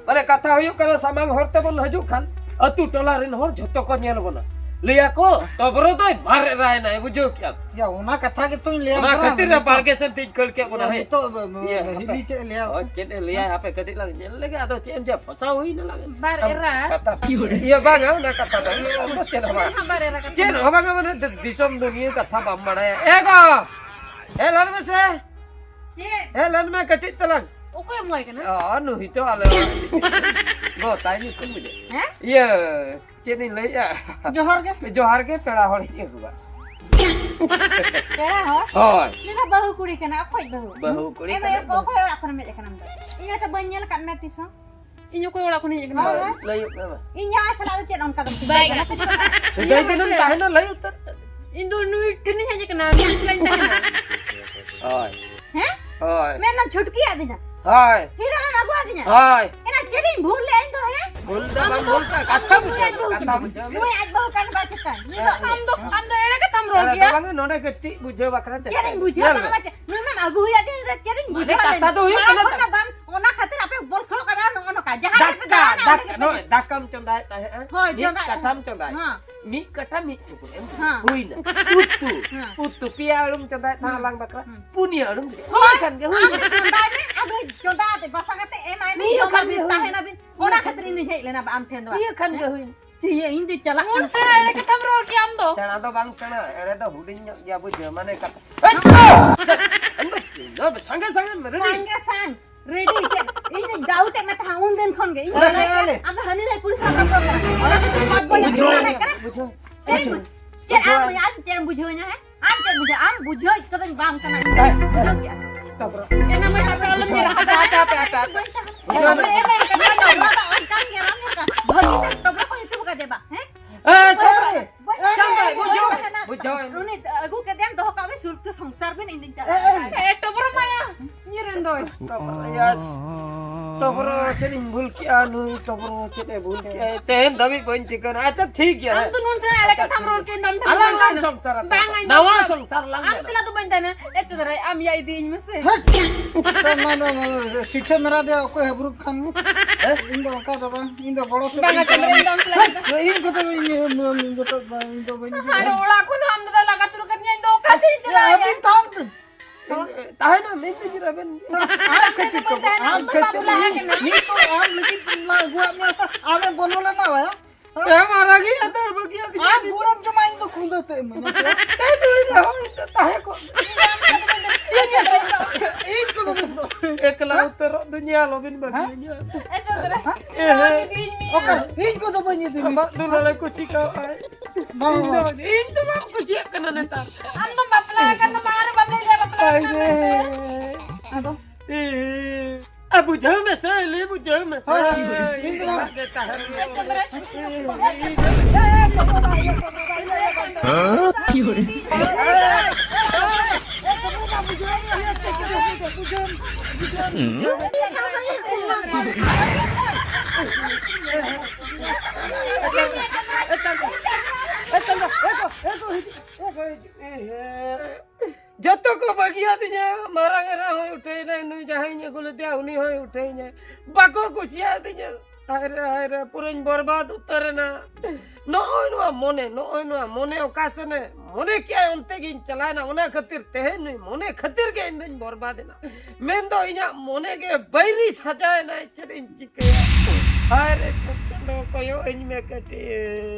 ᱢᱟᱱᱮ ᱠᱟᱛᱷᱟ ᱦᱩᱭᱩᱜ ᱠᱟᱱᱟ, ᱥᱟᱢᱟᱝ ᱦᱚᱨ ᱛᱮᱵᱚᱱ ᱦᱤᱡᱩᱜ ᱠᱷᱟᱱ, ᱟᱹᱛᱩ ᱴᱚᱞᱟ ᱨᱮᱱ ᱦᱚᱲ ᱡᱷᱚᱛᱚ ᱠᱚ ᱧᱮᱞ ᱵᱚᱱᱟ᱾ ᱞᱟᱹᱭᱟ ᱠᱚ, "ᱴᱚᱵᱨᱚ ᱫᱚᱭ ᱢᱟᱨ ᱮᱨᱟᱭᱮᱱᱟᱭ", ᱵᱩᱡᱷᱟᱹᱣ ᱠᱮᱜᱼᱟᱢ? ᱭᱟ, ᱚᱱᱟ ᱠᱟᱛᱷᱟ ᱜᱮᱛᱚᱧ ᱞᱟᱹᱭᱟᱢ ᱚᱱᱟ ᱠᱟᱱᱟ, ᱠᱷᱟᱹᱛᱤᱨ ᱨᱮ ᱱᱤᱛᱚᱜ ᱵᱟᱲᱜᱮ ᱥᱮᱱ ᱛᱤᱧ ᱠᱷᱟᱹᱲ ᱠᱮᱫ ᱵᱚᱱᱟ, ᱭᱟ, ᱦᱮᱸ᱾ ᱱᱤᱛᱚᱜ ᱵ-, ᱵ-, ᱤᱭᱟᱹ, ᱦᱟᱯᱮ᱾ ᱦᱤᱞᱤ ᱪᱮᱫ ᱮ ᱞᱟᱹᱭᱟ? ᱦᱳᱭ, ᱪᱮᱫ ᱮ ᱞᱟᱹᱭᱟ? ᱦᱟᱯᱮ ᱠᱟᱹᱴᱤᱡ ᱞᱟᱝ ᱧᱮᱞ ᱞᱮᱜᱮ, ᱟᱫᱚ ᱪᱮᱫ ᱮᱢ ᱪᱮᱫ ᱯᱷᱟᱥᱟᱣ ᱦᱩᱭ ᱱᱟ ᱞᱟᱝ᱾ ᱵᱟᱨ ᱟᱢ ᱮᱨᱟ᱾ ᱠᱟᱛᱷᱟ᱾ ᱤᱭᱟᱹ, ᱵᱟᱝᱟ, ᱚᱱᱟ ᱠᱟᱛᱷᱟ ᱫᱚ᱾ ᱚᱱᱟ ᱪᱮᱫ ᱦᱚᱸ ᱵᱟᱝ᱾ ᱵᱟᱨ ᱮᱨᱟ ᱠᱟᱛᱷᱟ᱾ ᱪᱮᱫ ᱦᱚᱸ ᱵᱟᱝᱟ, ᱢᱟᱱᱮ ᱫᱤᱥᱚᱢ ᱫᱩᱱᱤᱭᱟᱹ ᱠᱟᱛᱷᱟ ᱵᱟᱢ ᱵᱟᱲᱟᱭᱟ᱾ ᱮ ᱜᱚ! ᱦᱮᱡ ᱞᱮᱱ ᱢᱮᱥᱮ᱾ ᱪᱮᱫ? ᱦᱮᱡ ᱞᱮᱱ ᱢᱮ ᱠᱟᱹᱴᱤᱡ ᱛᱟᱞᱟᱝ᱾ ᱚᱠᱚᱭ ᱮᱢ ᱦᱚᱦᱚᱭ ᱠᱟᱱᱟ? ᱚ, ᱱᱩᱭ ᱛᱚ ᱟᱞᱮ ᱜᱚ ᱛᱟᱭ ᱧᱩᱛᱩᱢ ᱵᱩᱡᱷᱟᱹᱣ᱾ ᱦᱮᱸ? ᱤᱭᱟᱹ, ᱪᱮᱫ ᱤᱧ ᱞᱟᱹᱭᱮᱜᱼᱟ? ᱡᱚᱦᱟᱨ ᱜᱮ᱾ ᱡᱚᱦᱟᱨ ᱜᱮ, ᱯᱮᱲᱟ ᱦᱚᱲ ᱤᱧ ᱟᱹᱜᱩᱣᱟ᱾ ᱯᱮᱲᱟ ᱦᱚᱲ? ᱦᱳᱭ᱾ ᱱᱩᱭ ᱫᱚ ᱵᱟᱹᱦᱩ ᱠᱩᱲᱤ ᱠᱟᱱᱟ, ᱚᱠᱚᱭ ᱵᱟᱹᱦᱩ? ᱵᱟᱹᱦᱩ ᱠᱩᱲᱤ ᱮ ᱵᱟᱹᱭ, ᱠᱟᱱᱟ᱾ ᱚᱠᱚᱭ ᱚᱲᱟᱜ ᱠᱷᱚᱱᱮᱢ ᱦᱮᱡ ᱟᱠᱟᱱᱟ ᱟᱢ ᱫᱚ? ᱤᱧ ᱢᱟᱛᱚ ᱵᱟᱹᱧ ᱧᱮᱞ ᱟᱠᱟᱫ ᱢᱮ ᱛᱤᱥ ᱦᱚᱸ᱾ ᱤᱧ ᱚᱠᱚᱭ ᱚᱲᱟᱜ ᱠᱷᱚᱱᱤᱧ ᱦᱮᱡ ᱟᱠᱟᱱᱟ? ᱦᱳᱭ, ᱦᱳᱭ᱾ ᱞᱟᱹᱭ ᱦᱩᱭᱩᱜ ᱠᱟᱱᱟ᱾ ᱤᱧ ᱡᱟᱶᱟᱭ ᱥᱟᱞᱟᱜ ᱫᱚ ᱪᱮᱫ ᱚᱱᱠᱟ ᱫᱚᱢ ᱥᱟᱹᱜᱟᱹᱭ ᱜᱟᱱᱚᱜ ᱛᱤᱧᱟᱹ? ᱛᱟᱦᱮᱱᱟ, ᱞᱟᱹᱭ ᱩᱛᱟᱹᱨ᱾ ᱤᱧ ᱫᱚ ᱱᱩᱭ ᱴᱷᱮᱱᱤᱧ ᱦᱮᱡ ᱟᱠᱟᱱᱟ, ᱱᱩᱭ ᱥᱟᱞᱟᱜ ᱤᱧ ᱛᱟᱦᱮᱱᱟ᱾ ᱦᱳᱭ᱾ ᱦᱮᱸ? ᱦᱳᱭ᱾ ᱢᱮᱱᱫᱟᱢ ᱪᱷᱩᱴᱠᱤ ᱟᱹᱫᱤᱧᱟ? ᱦᱳᱭ᱾ ᱦᱤᱨᱳ ᱮᱢ ᱟᱹᱜᱩ ᱟᱹᱫᱤᱧᱟ? ᱦᱳᱭ᱾ ᱮᱱᱟ ᱪᱮᱫ ᱤᱧ ᱵᱷᱩᱞ ᱞᱮᱫᱟ ᱤᱧ ᱫᱚ, ᱦᱮᱸ? ᱵᱷᱩᱞ ᱫᱚ ᱵᱟᱝ ᱵᱷᱩᱞ ᱠᱟᱱᱟ, ᱠᱟᱛᱷᱟ ᱵᱩᱡᱷᱟᱹᱣ, ᱠᱟᱛᱷᱟ ᱵᱩᱡᱷᱟᱹᱣ᱾ ᱱᱩᱭ ᱟᱡ ᱵᱟᱹᱦᱩ ᱠᱟᱱ ᱵᱟᱭ ᱪᱮᱫ ᱠᱟᱱ? ᱱᱩᱭ ᱫᱚ ᱟᱢ ᱫᱚ, ᱟᱢ ᱫᱚ ᱮᱲᱮ ᱠᱟᱛᱷᱟᱢ ᱨᱚᱲ ᱮᱲᱮ ᱫᱚ ᱜᱮᱭᱟ᱾ ᱵᱟᱝ, ᱱᱚᱰᱮ ᱠᱟᱹᱴᱤᱡ ᱵᱩᱡᱷᱟᱹᱣ ᱵᱟᱠᱷᱨᱟ ᱪᱮᱫ ᱧᱮᱞ ᱠᱟᱱᱟ ᱢᱮ᱾ ᱵᱟᱭ ᱪᱮᱫ? ᱱᱩᱭ ᱢᱟᱢ ᱟᱹᱜᱩ ᱦᱩᱭᱟ ᱫᱤᱱ ᱨᱮ ᱪᱮᱫ ᱤᱧ ᱢᱟᱱᱮ ᱵᱩᱡᱷᱟᱹᱣᱟ ᱞᱟᱹᱭ ᱠᱟᱛᱷᱟ ᱢᱮ? ᱫᱚ ᱦᱩᱭᱩᱜ ᱢᱟᱲᱟᱝ ᱠᱟᱱᱟ ᱠᱷᱚᱱ ᱫᱚ ᱵᱟᱢ, ᱚᱱᱟ ᱠᱷᱟᱹᱛᱤᱨ ᱟᱯᱮ ᱵᱚᱞ ᱠᱷᱮᱞᱚᱜ ᱠᱟᱱᱟ ᱱᱚᱜᱼᱚ ᱱᱚᱝᱠᱟ᱾ ᱡᱟᱦᱟᱸ ᱨᱮᱯᱮ ᱫᱟᱠᱟ, ᱫᱟᱬᱟᱱᱟ ᱚᱸᱰᱮ ᱫᱟᱠᱟ, ᱜᱮᱯᱮ ᱱᱚᱜᱼᱚᱭ ᱫᱟᱠᱟᱢ ᱪᱚᱸᱫᱟᱭᱮᱫ ᱛᱟᱦᱮᱸᱜᱼᱟ᱾ ᱦᱳᱭ, ᱢᱤᱫ ᱪᱚᱸᱫᱟᱭᱮᱫ ᱠᱟᱴᱷᱟᱢ ᱛᱟᱦᱮᱸᱜ᱾ ᱪᱚᱸᱫᱟᱭᱮᱫ ᱦᱮᱸ᱾ ᱛᱟᱦᱮᱸᱜ᱾ ᱢᱤᱫ ᱠᱟᱴᱷᱟ ᱢᱤᱫ ᱴᱩᱠᱩᱡ ᱮᱢ ᱦᱮᱸ᱾ ᱦᱩᱭᱱᱟ᱾ ᱩᱛᱩ, ᱦᱮᱸ᱾ ᱩᱛᱩ ᱯᱮᱭᱟ ᱟᱲᱩᱢ ᱪᱚᱸᱫᱟᱭᱮᱫ ᱛᱟᱦᱮᱸᱜ ᱦᱩᱸ᱾ ᱟᱞᱟᱝ ᱵᱟᱠᱷᱨᱟ᱾ ᱦᱩᱸ᱾ ᱯᱩᱱᱭᱟᱹ ᱟᱲᱩᱢ ᱦᱳᱭ, ᱤᱱᱟᱹ ᱠᱷᱟᱱ ᱜᱮ ᱦᱩᱭᱱᱟ᱾ ᱟᱢ ᱪᱚᱸᱫᱟᱭ ᱢᱮ, ᱟᱫᱚ ᱪᱚᱸᱫᱟ ᱟᱛᱮ ᱵᱟᱥᱟ ᱠᱟᱛᱮ ᱮᱢᱟᱭ ᱢᱮ, ᱱᱤᱭᱟᱹ ᱡᱚᱢ ᱠᱷᱟᱱ ᱟᱹᱵᱤᱱ, ᱜᱮ ᱦᱩᱭᱱᱟ᱾ ᱛᱟᱦᱮᱱᱟᱵᱤᱱ᱾ ᱚᱱᱟ ᱠᱷᱟᱹᱛᱤᱨ ᱤᱧ ᱦᱮᱡ ᱞᱮᱱᱟ ᱟᱢ ᱴᱷᱮᱱ ᱫᱚ᱾ ᱱᱤᱭᱟᱹ ᱠᱷᱟᱱ ᱜᱮ ᱦᱩᱭᱱᱟ᱾ ᱤᱭᱟᱹ, ᱤᱧ ᱫᱚ ᱪᱟᱞᱟᱜ ᱠᱟᱱᱟ᱾ ᱥᱮᱬᱟ ᱮᱲᱮ ᱠᱟᱛᱷᱟᱢ ᱨᱚᱲ ᱠᱮᱜᱼᱟ ᱟᱢ ᱫᱚ᱾ ᱥᱮᱬᱟ ᱫᱚ ᱵᱟᱝ ᱥᱮᱬᱟ, ᱮᱲᱮ ᱫᱚ ᱦᱩᱰᱤᱧ ᱧᱚᱜ ᱜᱮᱭᱟ, ᱵᱩᱡᱷᱟᱹᱣ, ᱢᱟᱱᱮ ᱠᱟᱛᱷᱟ᱾ ᱮᱭ ᱛᱚ! ᱟᱢ ᱫᱚ ᱥᱟᱸᱜᱮ ᱥᱟᱸᱜᱮ ᱢᱮ, ᱨᱮᱰᱤ᱾ ᱥᱟᱸᱜᱮ ᱥᱟᱝ, ᱨᱮᱰᱤ᱾ ᱪᱮᱫ? ᱤᱧ ᱫᱚ ᱰᱟᱣᱩᱴ ᱮᱫ ᱢᱮ ᱛᱟᱦᱮᱸ ᱩᱱ ᱫᱤᱱ ᱠᱷᱚᱱ ᱜᱮ᱾ ᱤᱧ ᱫᱚ ᱟᱞᱮ, ᱟᱞᱮ᱾ ᱟᱢ ᱫᱚ ᱦᱟᱹᱱᱤ ᱱᱟᱹᱭ ᱯᱩᱞᱤᱥ ᱥᱟᱵ ᱠᱟᱠᱚ ᱠᱟᱱᱟ᱾ ᱚᱱᱟ ᱠᱷᱟᱹᱛᱤᱨ ᱥᱟᱵ ᱵᱚᱞᱮ ᱵᱩᱡᱷᱟᱹᱣ, ᱛᱟᱦᱮᱸ ᱠᱟᱱᱟ᱾ ᱵᱩᱡᱷᱟᱹᱣ᱾ ᱪᱮᱫ ᱤᱧ ᱵᱩᱡᱷᱟᱹᱣ᱾ ᱵᱩᱡ-, ᱪᱮᱫ ᱟᱢ, ᱟᱢ ᱪᱮᱫ ᱮᱢ ᱵᱩᱡᱷᱟᱹᱣ ᱧᱟ, ᱦᱮᱸ? ᱟᱢ ᱪᱮᱫ ᱵᱩᱡᱷᱟᱹᱣ? ᱟᱢ ᱵᱩᱡᱷᱟᱹᱣ ᱠᱟᱫᱟᱧ ᱵᱟᱝ ᱠᱟᱱᱟ, ᱤᱧ ᱫᱚ ᱮᱭ, ᱵᱩᱡᱷᱟᱹᱣ ᱠᱮᱜᱼᱟ᱾ ᱛᱟᱯᱚᱨᱮ ᱮᱱᱟ ᱢᱟ ᱦᱟᱯᱮ ᱟᱞᱚᱢ ᱧᱮᱞᱟ, ᱦᱟᱯᱮ, ᱦᱟᱯᱮ, ᱦᱟᱯᱮ, ᱦᱟᱯᱮ᱾ ᱵᱟᱹᱧ ᱛᱟᱦᱮᱸ ᱠᱟᱱᱟ᱾ ᱮᱱᱟ, ᱮᱱᱟ, ᱮᱱᱟ, ᱮᱱᱟ᱾ ᱚᱱᱟ ᱫᱚ ᱚᱱᱠᱟᱱ ᱜᱮᱭᱟ, ᱵᱟᱢ ᱧᱮᱞ ᱠᱟᱜ? ᱵᱷᱟᱹᱜᱤ ᱛᱮ ᱴᱚᱵᱨᱟ ᱠᱚ ᱧᱩᱛᱩᱢ ᱠᱟᱫᱮ ᱵᱟ, ᱦᱮᱸ? ᱮ, ᱪᱟᱞᱟᱜ ᱨᱮ᱾ ᱵᱟᱹᱧ ᱪᱟᱞᱟᱜ ᱨᱮ᱾ ᱵᱩᱡᱷᱟᱹᱣ, ᱵᱩᱡᱷᱟᱹᱣ᱾ ᱩᱱᱤ ᱟᱹᱜᱩ ᱠᱮᱫᱮᱭᱟᱢ, ᱫᱚᱦᱚ ᱠᱟᱜ ᱢᱮ, ᱥᱩᱨ ᱛᱮ ᱥᱚᱝᱥᱟᱨ ᱵᱤᱱ, ᱤᱧ ᱫᱩᱧ ᱪᱟᱞᱟᱜ ᱠᱟᱱᱟ᱾ ᱮ, ᱴᱚᱵᱨᱟ ᱢᱟᱭᱟ, ᱧᱤᱨᱮᱱ ᱫᱚᱭ᱾ ᱴᱚᱵᱨᱟ, ᱭᱟᱥ᱾ ᱴᱚᱵᱨᱟ ᱪᱮᱫ ᱤᱧ ᱵᱷᱩᱞ ᱠᱮᱜᱼᱟ, ᱱᱩᱭ ᱴᱚᱵᱨᱟ ᱪᱮᱫ ᱮ ᱵᱷᱩᱞ ᱠᱮᱜᱼᱟ? ᱛᱮᱦᱮᱧ ᱫᱷᱟᱹᱵᱤᱡ ᱵᱟᱹᱧ ᱴᱷᱤᱠᱟᱹᱱᱟ᱾ ᱟᱪᱪᱷᱟ, ᱴᱷᱤᱠ ᱜᱮᱭᱟ, ᱟᱢ ᱦᱮᱸ᱾ ᱫᱚ ᱱᱩᱱ ᱥᱮᱬᱟ ᱮᱲᱮ ᱠᱟᱛᱷᱟᱢ ᱨᱚᱲ ᱠᱮᱫ, ᱟᱢ ᱴᱷᱮᱱ ᱟᱞᱟᱝ ᱫᱚ ᱞᱟᱝ ᱵᱟᱝ ᱥᱚᱝᱥᱟᱨᱟ, ᱵᱟᱝ, ᱤᱧ ᱫᱚ ᱱᱟᱣᱟ ᱥᱤᱞᱟ-, ᱥᱚᱝᱥᱟᱨ ᱞᱟᱝ ᱟᱢ ᱵᱮᱱᱟᱣᱟ᱾ ᱥᱤᱞᱟ ᱫᱚ ᱵᱟᱹᱧ ᱛᱟᱦᱮᱱᱟ᱾ ᱮ ᱪᱮᱫ ᱨᱮ, ᱟᱢ ᱭᱟ ᱤᱫᱤᱭᱤᱧ ᱢᱮᱥᱮ᱾ ᱦᱮᱸ? ᱱᱟ, ᱱᱟ, ᱱᱟ, ᱱᱟ, ᱥᱤᱴᱷᱟᱹ ᱢᱮᱨᱟ ᱫᱮ ᱚᱠᱚᱭ ᱦᱟᱵᱨᱩ ᱠᱷᱟᱱ ᱢᱮ? ᱦᱮᱸ? ᱤᱧ ᱫᱚ ᱚᱱᱠᱟ ᱫᱚ ᱵᱟᱝ, ᱤᱧ ᱫᱚ ᱜᱚᱲᱚ ᱛᱮ ᱵᱟᱝ, ᱵᱟᱹᱧ ᱟᱪᱪᱷᱟ, ᱪᱟᱞᱟᱜᱼᱟ᱾ ᱤᱧ ᱫᱚ ᱚᱱᱠᱟ ᱞᱟᱹᱜᱤᱫ ᱫᱚ ᱤᱧ ᱠᱚᱫᱚ ᱤᱧ, ᱤᱧ, ᱤᱧ ᱡᱚᱛᱚ, ᱤᱧ ᱫᱚ ᱵᱟᱹᱧ ᱦᱟᱱᱮ ᱤᱫᱤᱭᱟ᱾ ᱚᱲᱟᱜ ᱠᱷᱚᱱ ᱦᱚᱸ ᱟᱢ ᱫᱟᱫᱟ ᱞᱟᱜᱟ ᱛᱩᱨ ᱠᱟᱫᱤᱧᱟ, ᱤᱧ ᱫᱚ ᱚᱠᱟ ᱥᱮᱫ ᱤᱧ ᱪᱟᱞᱟᱜᱼᱟ? ᱟᱹᱵᱤᱱ ᱛᱟᱦᱚᱞᱮ᱾ ᱛᱟᱦᱮᱱᱟ, ᱢᱤᱫ ᱫᱤᱱ ᱟᱵᱮᱱ᱾ ᱟᱢ ᱠᱷᱟᱹᱛᱤᱨ ᱛᱮ, ᱟᱢ ᱠᱷᱟᱹᱛᱤᱨ ᱛᱮ᱾ ᱱᱤᱛ ᱫᱚ ᱟᱢ ᱞᱟᱹᱜᱤᱫ ᱞᱟᱝ ᱟᱹᱜᱩᱣᱟᱫ ᱢᱮᱭᱟ ᱥᱮ, ᱟᱢᱮ ᱵᱚᱞᱚ ᱞᱮᱱᱟ ᱵᱟᱭᱟ? ᱮᱢ ᱟᱨᱟᱜᱤ ᱦᱟᱛᱟᱲ ᱵᱟᱹᱜᱤᱭᱟ ᱫᱤᱧᱟ᱾ ᱟᱢ ᱜᱩᱲᱟᱹᱢ ᱡᱚᱢᱟ, ᱤᱧ ᱫᱚ ᱠᱷᱩᱸᱫᱟᱹ ᱛᱮ ᱤᱢᱟᱹᱧᱟ ᱥᱮ? ᱮ, ᱱᱩᱭ ᱫᱚ ᱦᱚᱸ ᱤᱧ ᱫᱚ ᱛᱟᱦᱮᱸ ᱠᱚᱜ ᱢᱮ᱾ ᱤᱧ ᱠᱚᱫᱚ ᱵᱟᱹᱧ ᱫᱚ᱾ ᱮᱠᱞᱟ ᱩᱛᱟᱹᱨᱚᱜ ᱫᱩᱧ ᱧᱮᱞ ᱦᱚᱸᱵᱤᱱ ᱵᱟᱹᱜᱤᱭᱟᱹᱧᱟ᱾ ᱮ, ᱪᱚᱸᱫᱽᱨᱟ᱾ ᱮ, ᱦᱮᱸ᱾ ᱤᱫᱤᱭᱤᱧ ᱢᱮ᱾ ᱚᱠᱟᱨᱮ? ᱤᱧ ᱠᱚᱫᱚ ᱵᱟᱹᱧ ᱤᱫᱤ ᱢᱮᱭᱟ᱾ ᱟᱢᱟᱜ ᱫᱩᱞᱟᱹᱲ ᱮ ᱠᱩᱥᱤ ᱠᱟᱣᱟᱭ᱾ ᱵᱟᱝ, ᱤᱧ ᱫᱚ, ᱵᱟᱝ᱾ ᱤᱧ ᱫᱚ ᱵᱟᱢ ᱠᱩᱥᱤᱭᱟᱜ ᱠᱟᱱᱟ ᱱᱮᱛᱟᱨ᱾ ᱟᱢ ᱫᱚᱢ ᱵᱟᱯᱞᱟ ᱟᱠᱟᱱ ᱫᱚ ᱵᱟᱝ ᱨᱮ ᱵᱟᱢ ᱞᱟᱹᱭ ᱞᱮᱭᱟ ᱵᱟᱯᱞᱟ ᱟᱠᱟᱱᱟ ᱢᱮᱱᱛᱮ᱾ ᱟᱫᱚ? ᱮ, ᱮ, ᱵᱩᱡᱷᱟᱹᱣ ᱢᱮᱥᱮ, ᱞᱟᱹᱭ ᱵᱩᱡᱷᱟᱹᱣ ᱢᱮᱥᱮ᱾ ᱦᱳᱭ, ᱦᱳᱭ, ᱦᱳᱭ᱾ ᱤᱧ ᱫᱚ ᱵᱟᱝ᱾ ᱮ, ᱪᱚᱸᱫᱽᱨᱟ᱾ ᱡᱚᱛᱚ ᱠᱚ ᱵᱟᱹᱜᱤᱭᱟᱫᱤᱧᱟ, ᱢᱟᱨᱟᱝ ᱮᱨᱟ ᱦᱚᱸᱭ ᱩᱴᱷᱟᱹᱭᱮᱱᱟᱭ, ᱱᱩᱭ ᱡᱟᱦᱟᱸᱭᱤᱧ ᱟᱹᱜᱩ ᱞᱮᱫᱮᱭᱟ ᱩᱱᱤ ᱦᱚᱸᱭ ᱩᱴᱷᱟᱹᱭᱮᱱᱟᱭ, ᱵᱟᱠᱚ ᱠᱩᱥᱤᱭᱟᱫᱤᱧᱟ᱾ ᱦᱟᱭ ᱨᱮ, ᱦᱟᱭ ᱨᱮ, ᱯᱩᱨᱟᱹᱧ ᱵᱚᱨᱵᱟᱫ ᱩᱛᱟᱹᱨᱮᱱᱟ᱾ ᱱᱚᱜᱼᱚᱭ ᱱᱚᱣᱟ ᱢᱚᱱᱮ, ᱱᱚᱜᱼᱚᱭ ᱱᱚᱣᱟ ᱢᱚᱱᱮ ᱚᱠᱟ ᱥᱮᱱᱮ ᱢᱚᱱᱮ ᱠᱮᱜᱼᱟᱭ, ᱚᱱᱛᱮ ᱜᱤᱧ ᱪᱟᱞᱟᱣᱮᱱᱟ᱾ ᱚᱱᱟ ᱠᱷᱟᱹᱛᱤᱨ ᱛᱮᱦᱮᱧ ᱱᱩᱭ ᱢᱚᱱᱮ ᱠᱷᱟᱹᱛᱤᱨ ᱜᱮ ᱤᱧ ᱫᱚᱧ ᱵᱚᱨᱵᱟᱫ ᱮᱱᱟ᱾ ᱢᱮᱱᱫᱚ ᱤᱧᱟᱹᱜ ᱢᱚᱱᱮ ᱜᱮ ᱵᱟᱹᱭᱨᱤ ᱥᱟᱡᱟᱣᱮᱱᱟᱭ, ᱪᱮᱫ ᱤᱧ ᱪᱤᱠᱟᱹᱭᱟ? ᱦᱟᱭ ᱨᱮ, ᱪᱷᱩᱴ ᱪᱟᱸᱫᱚ, ᱠᱚᱭᱚᱜ ᱟᱹᱧ ᱢᱮ ᱠᱟᱹᱴᱤᱡ᱾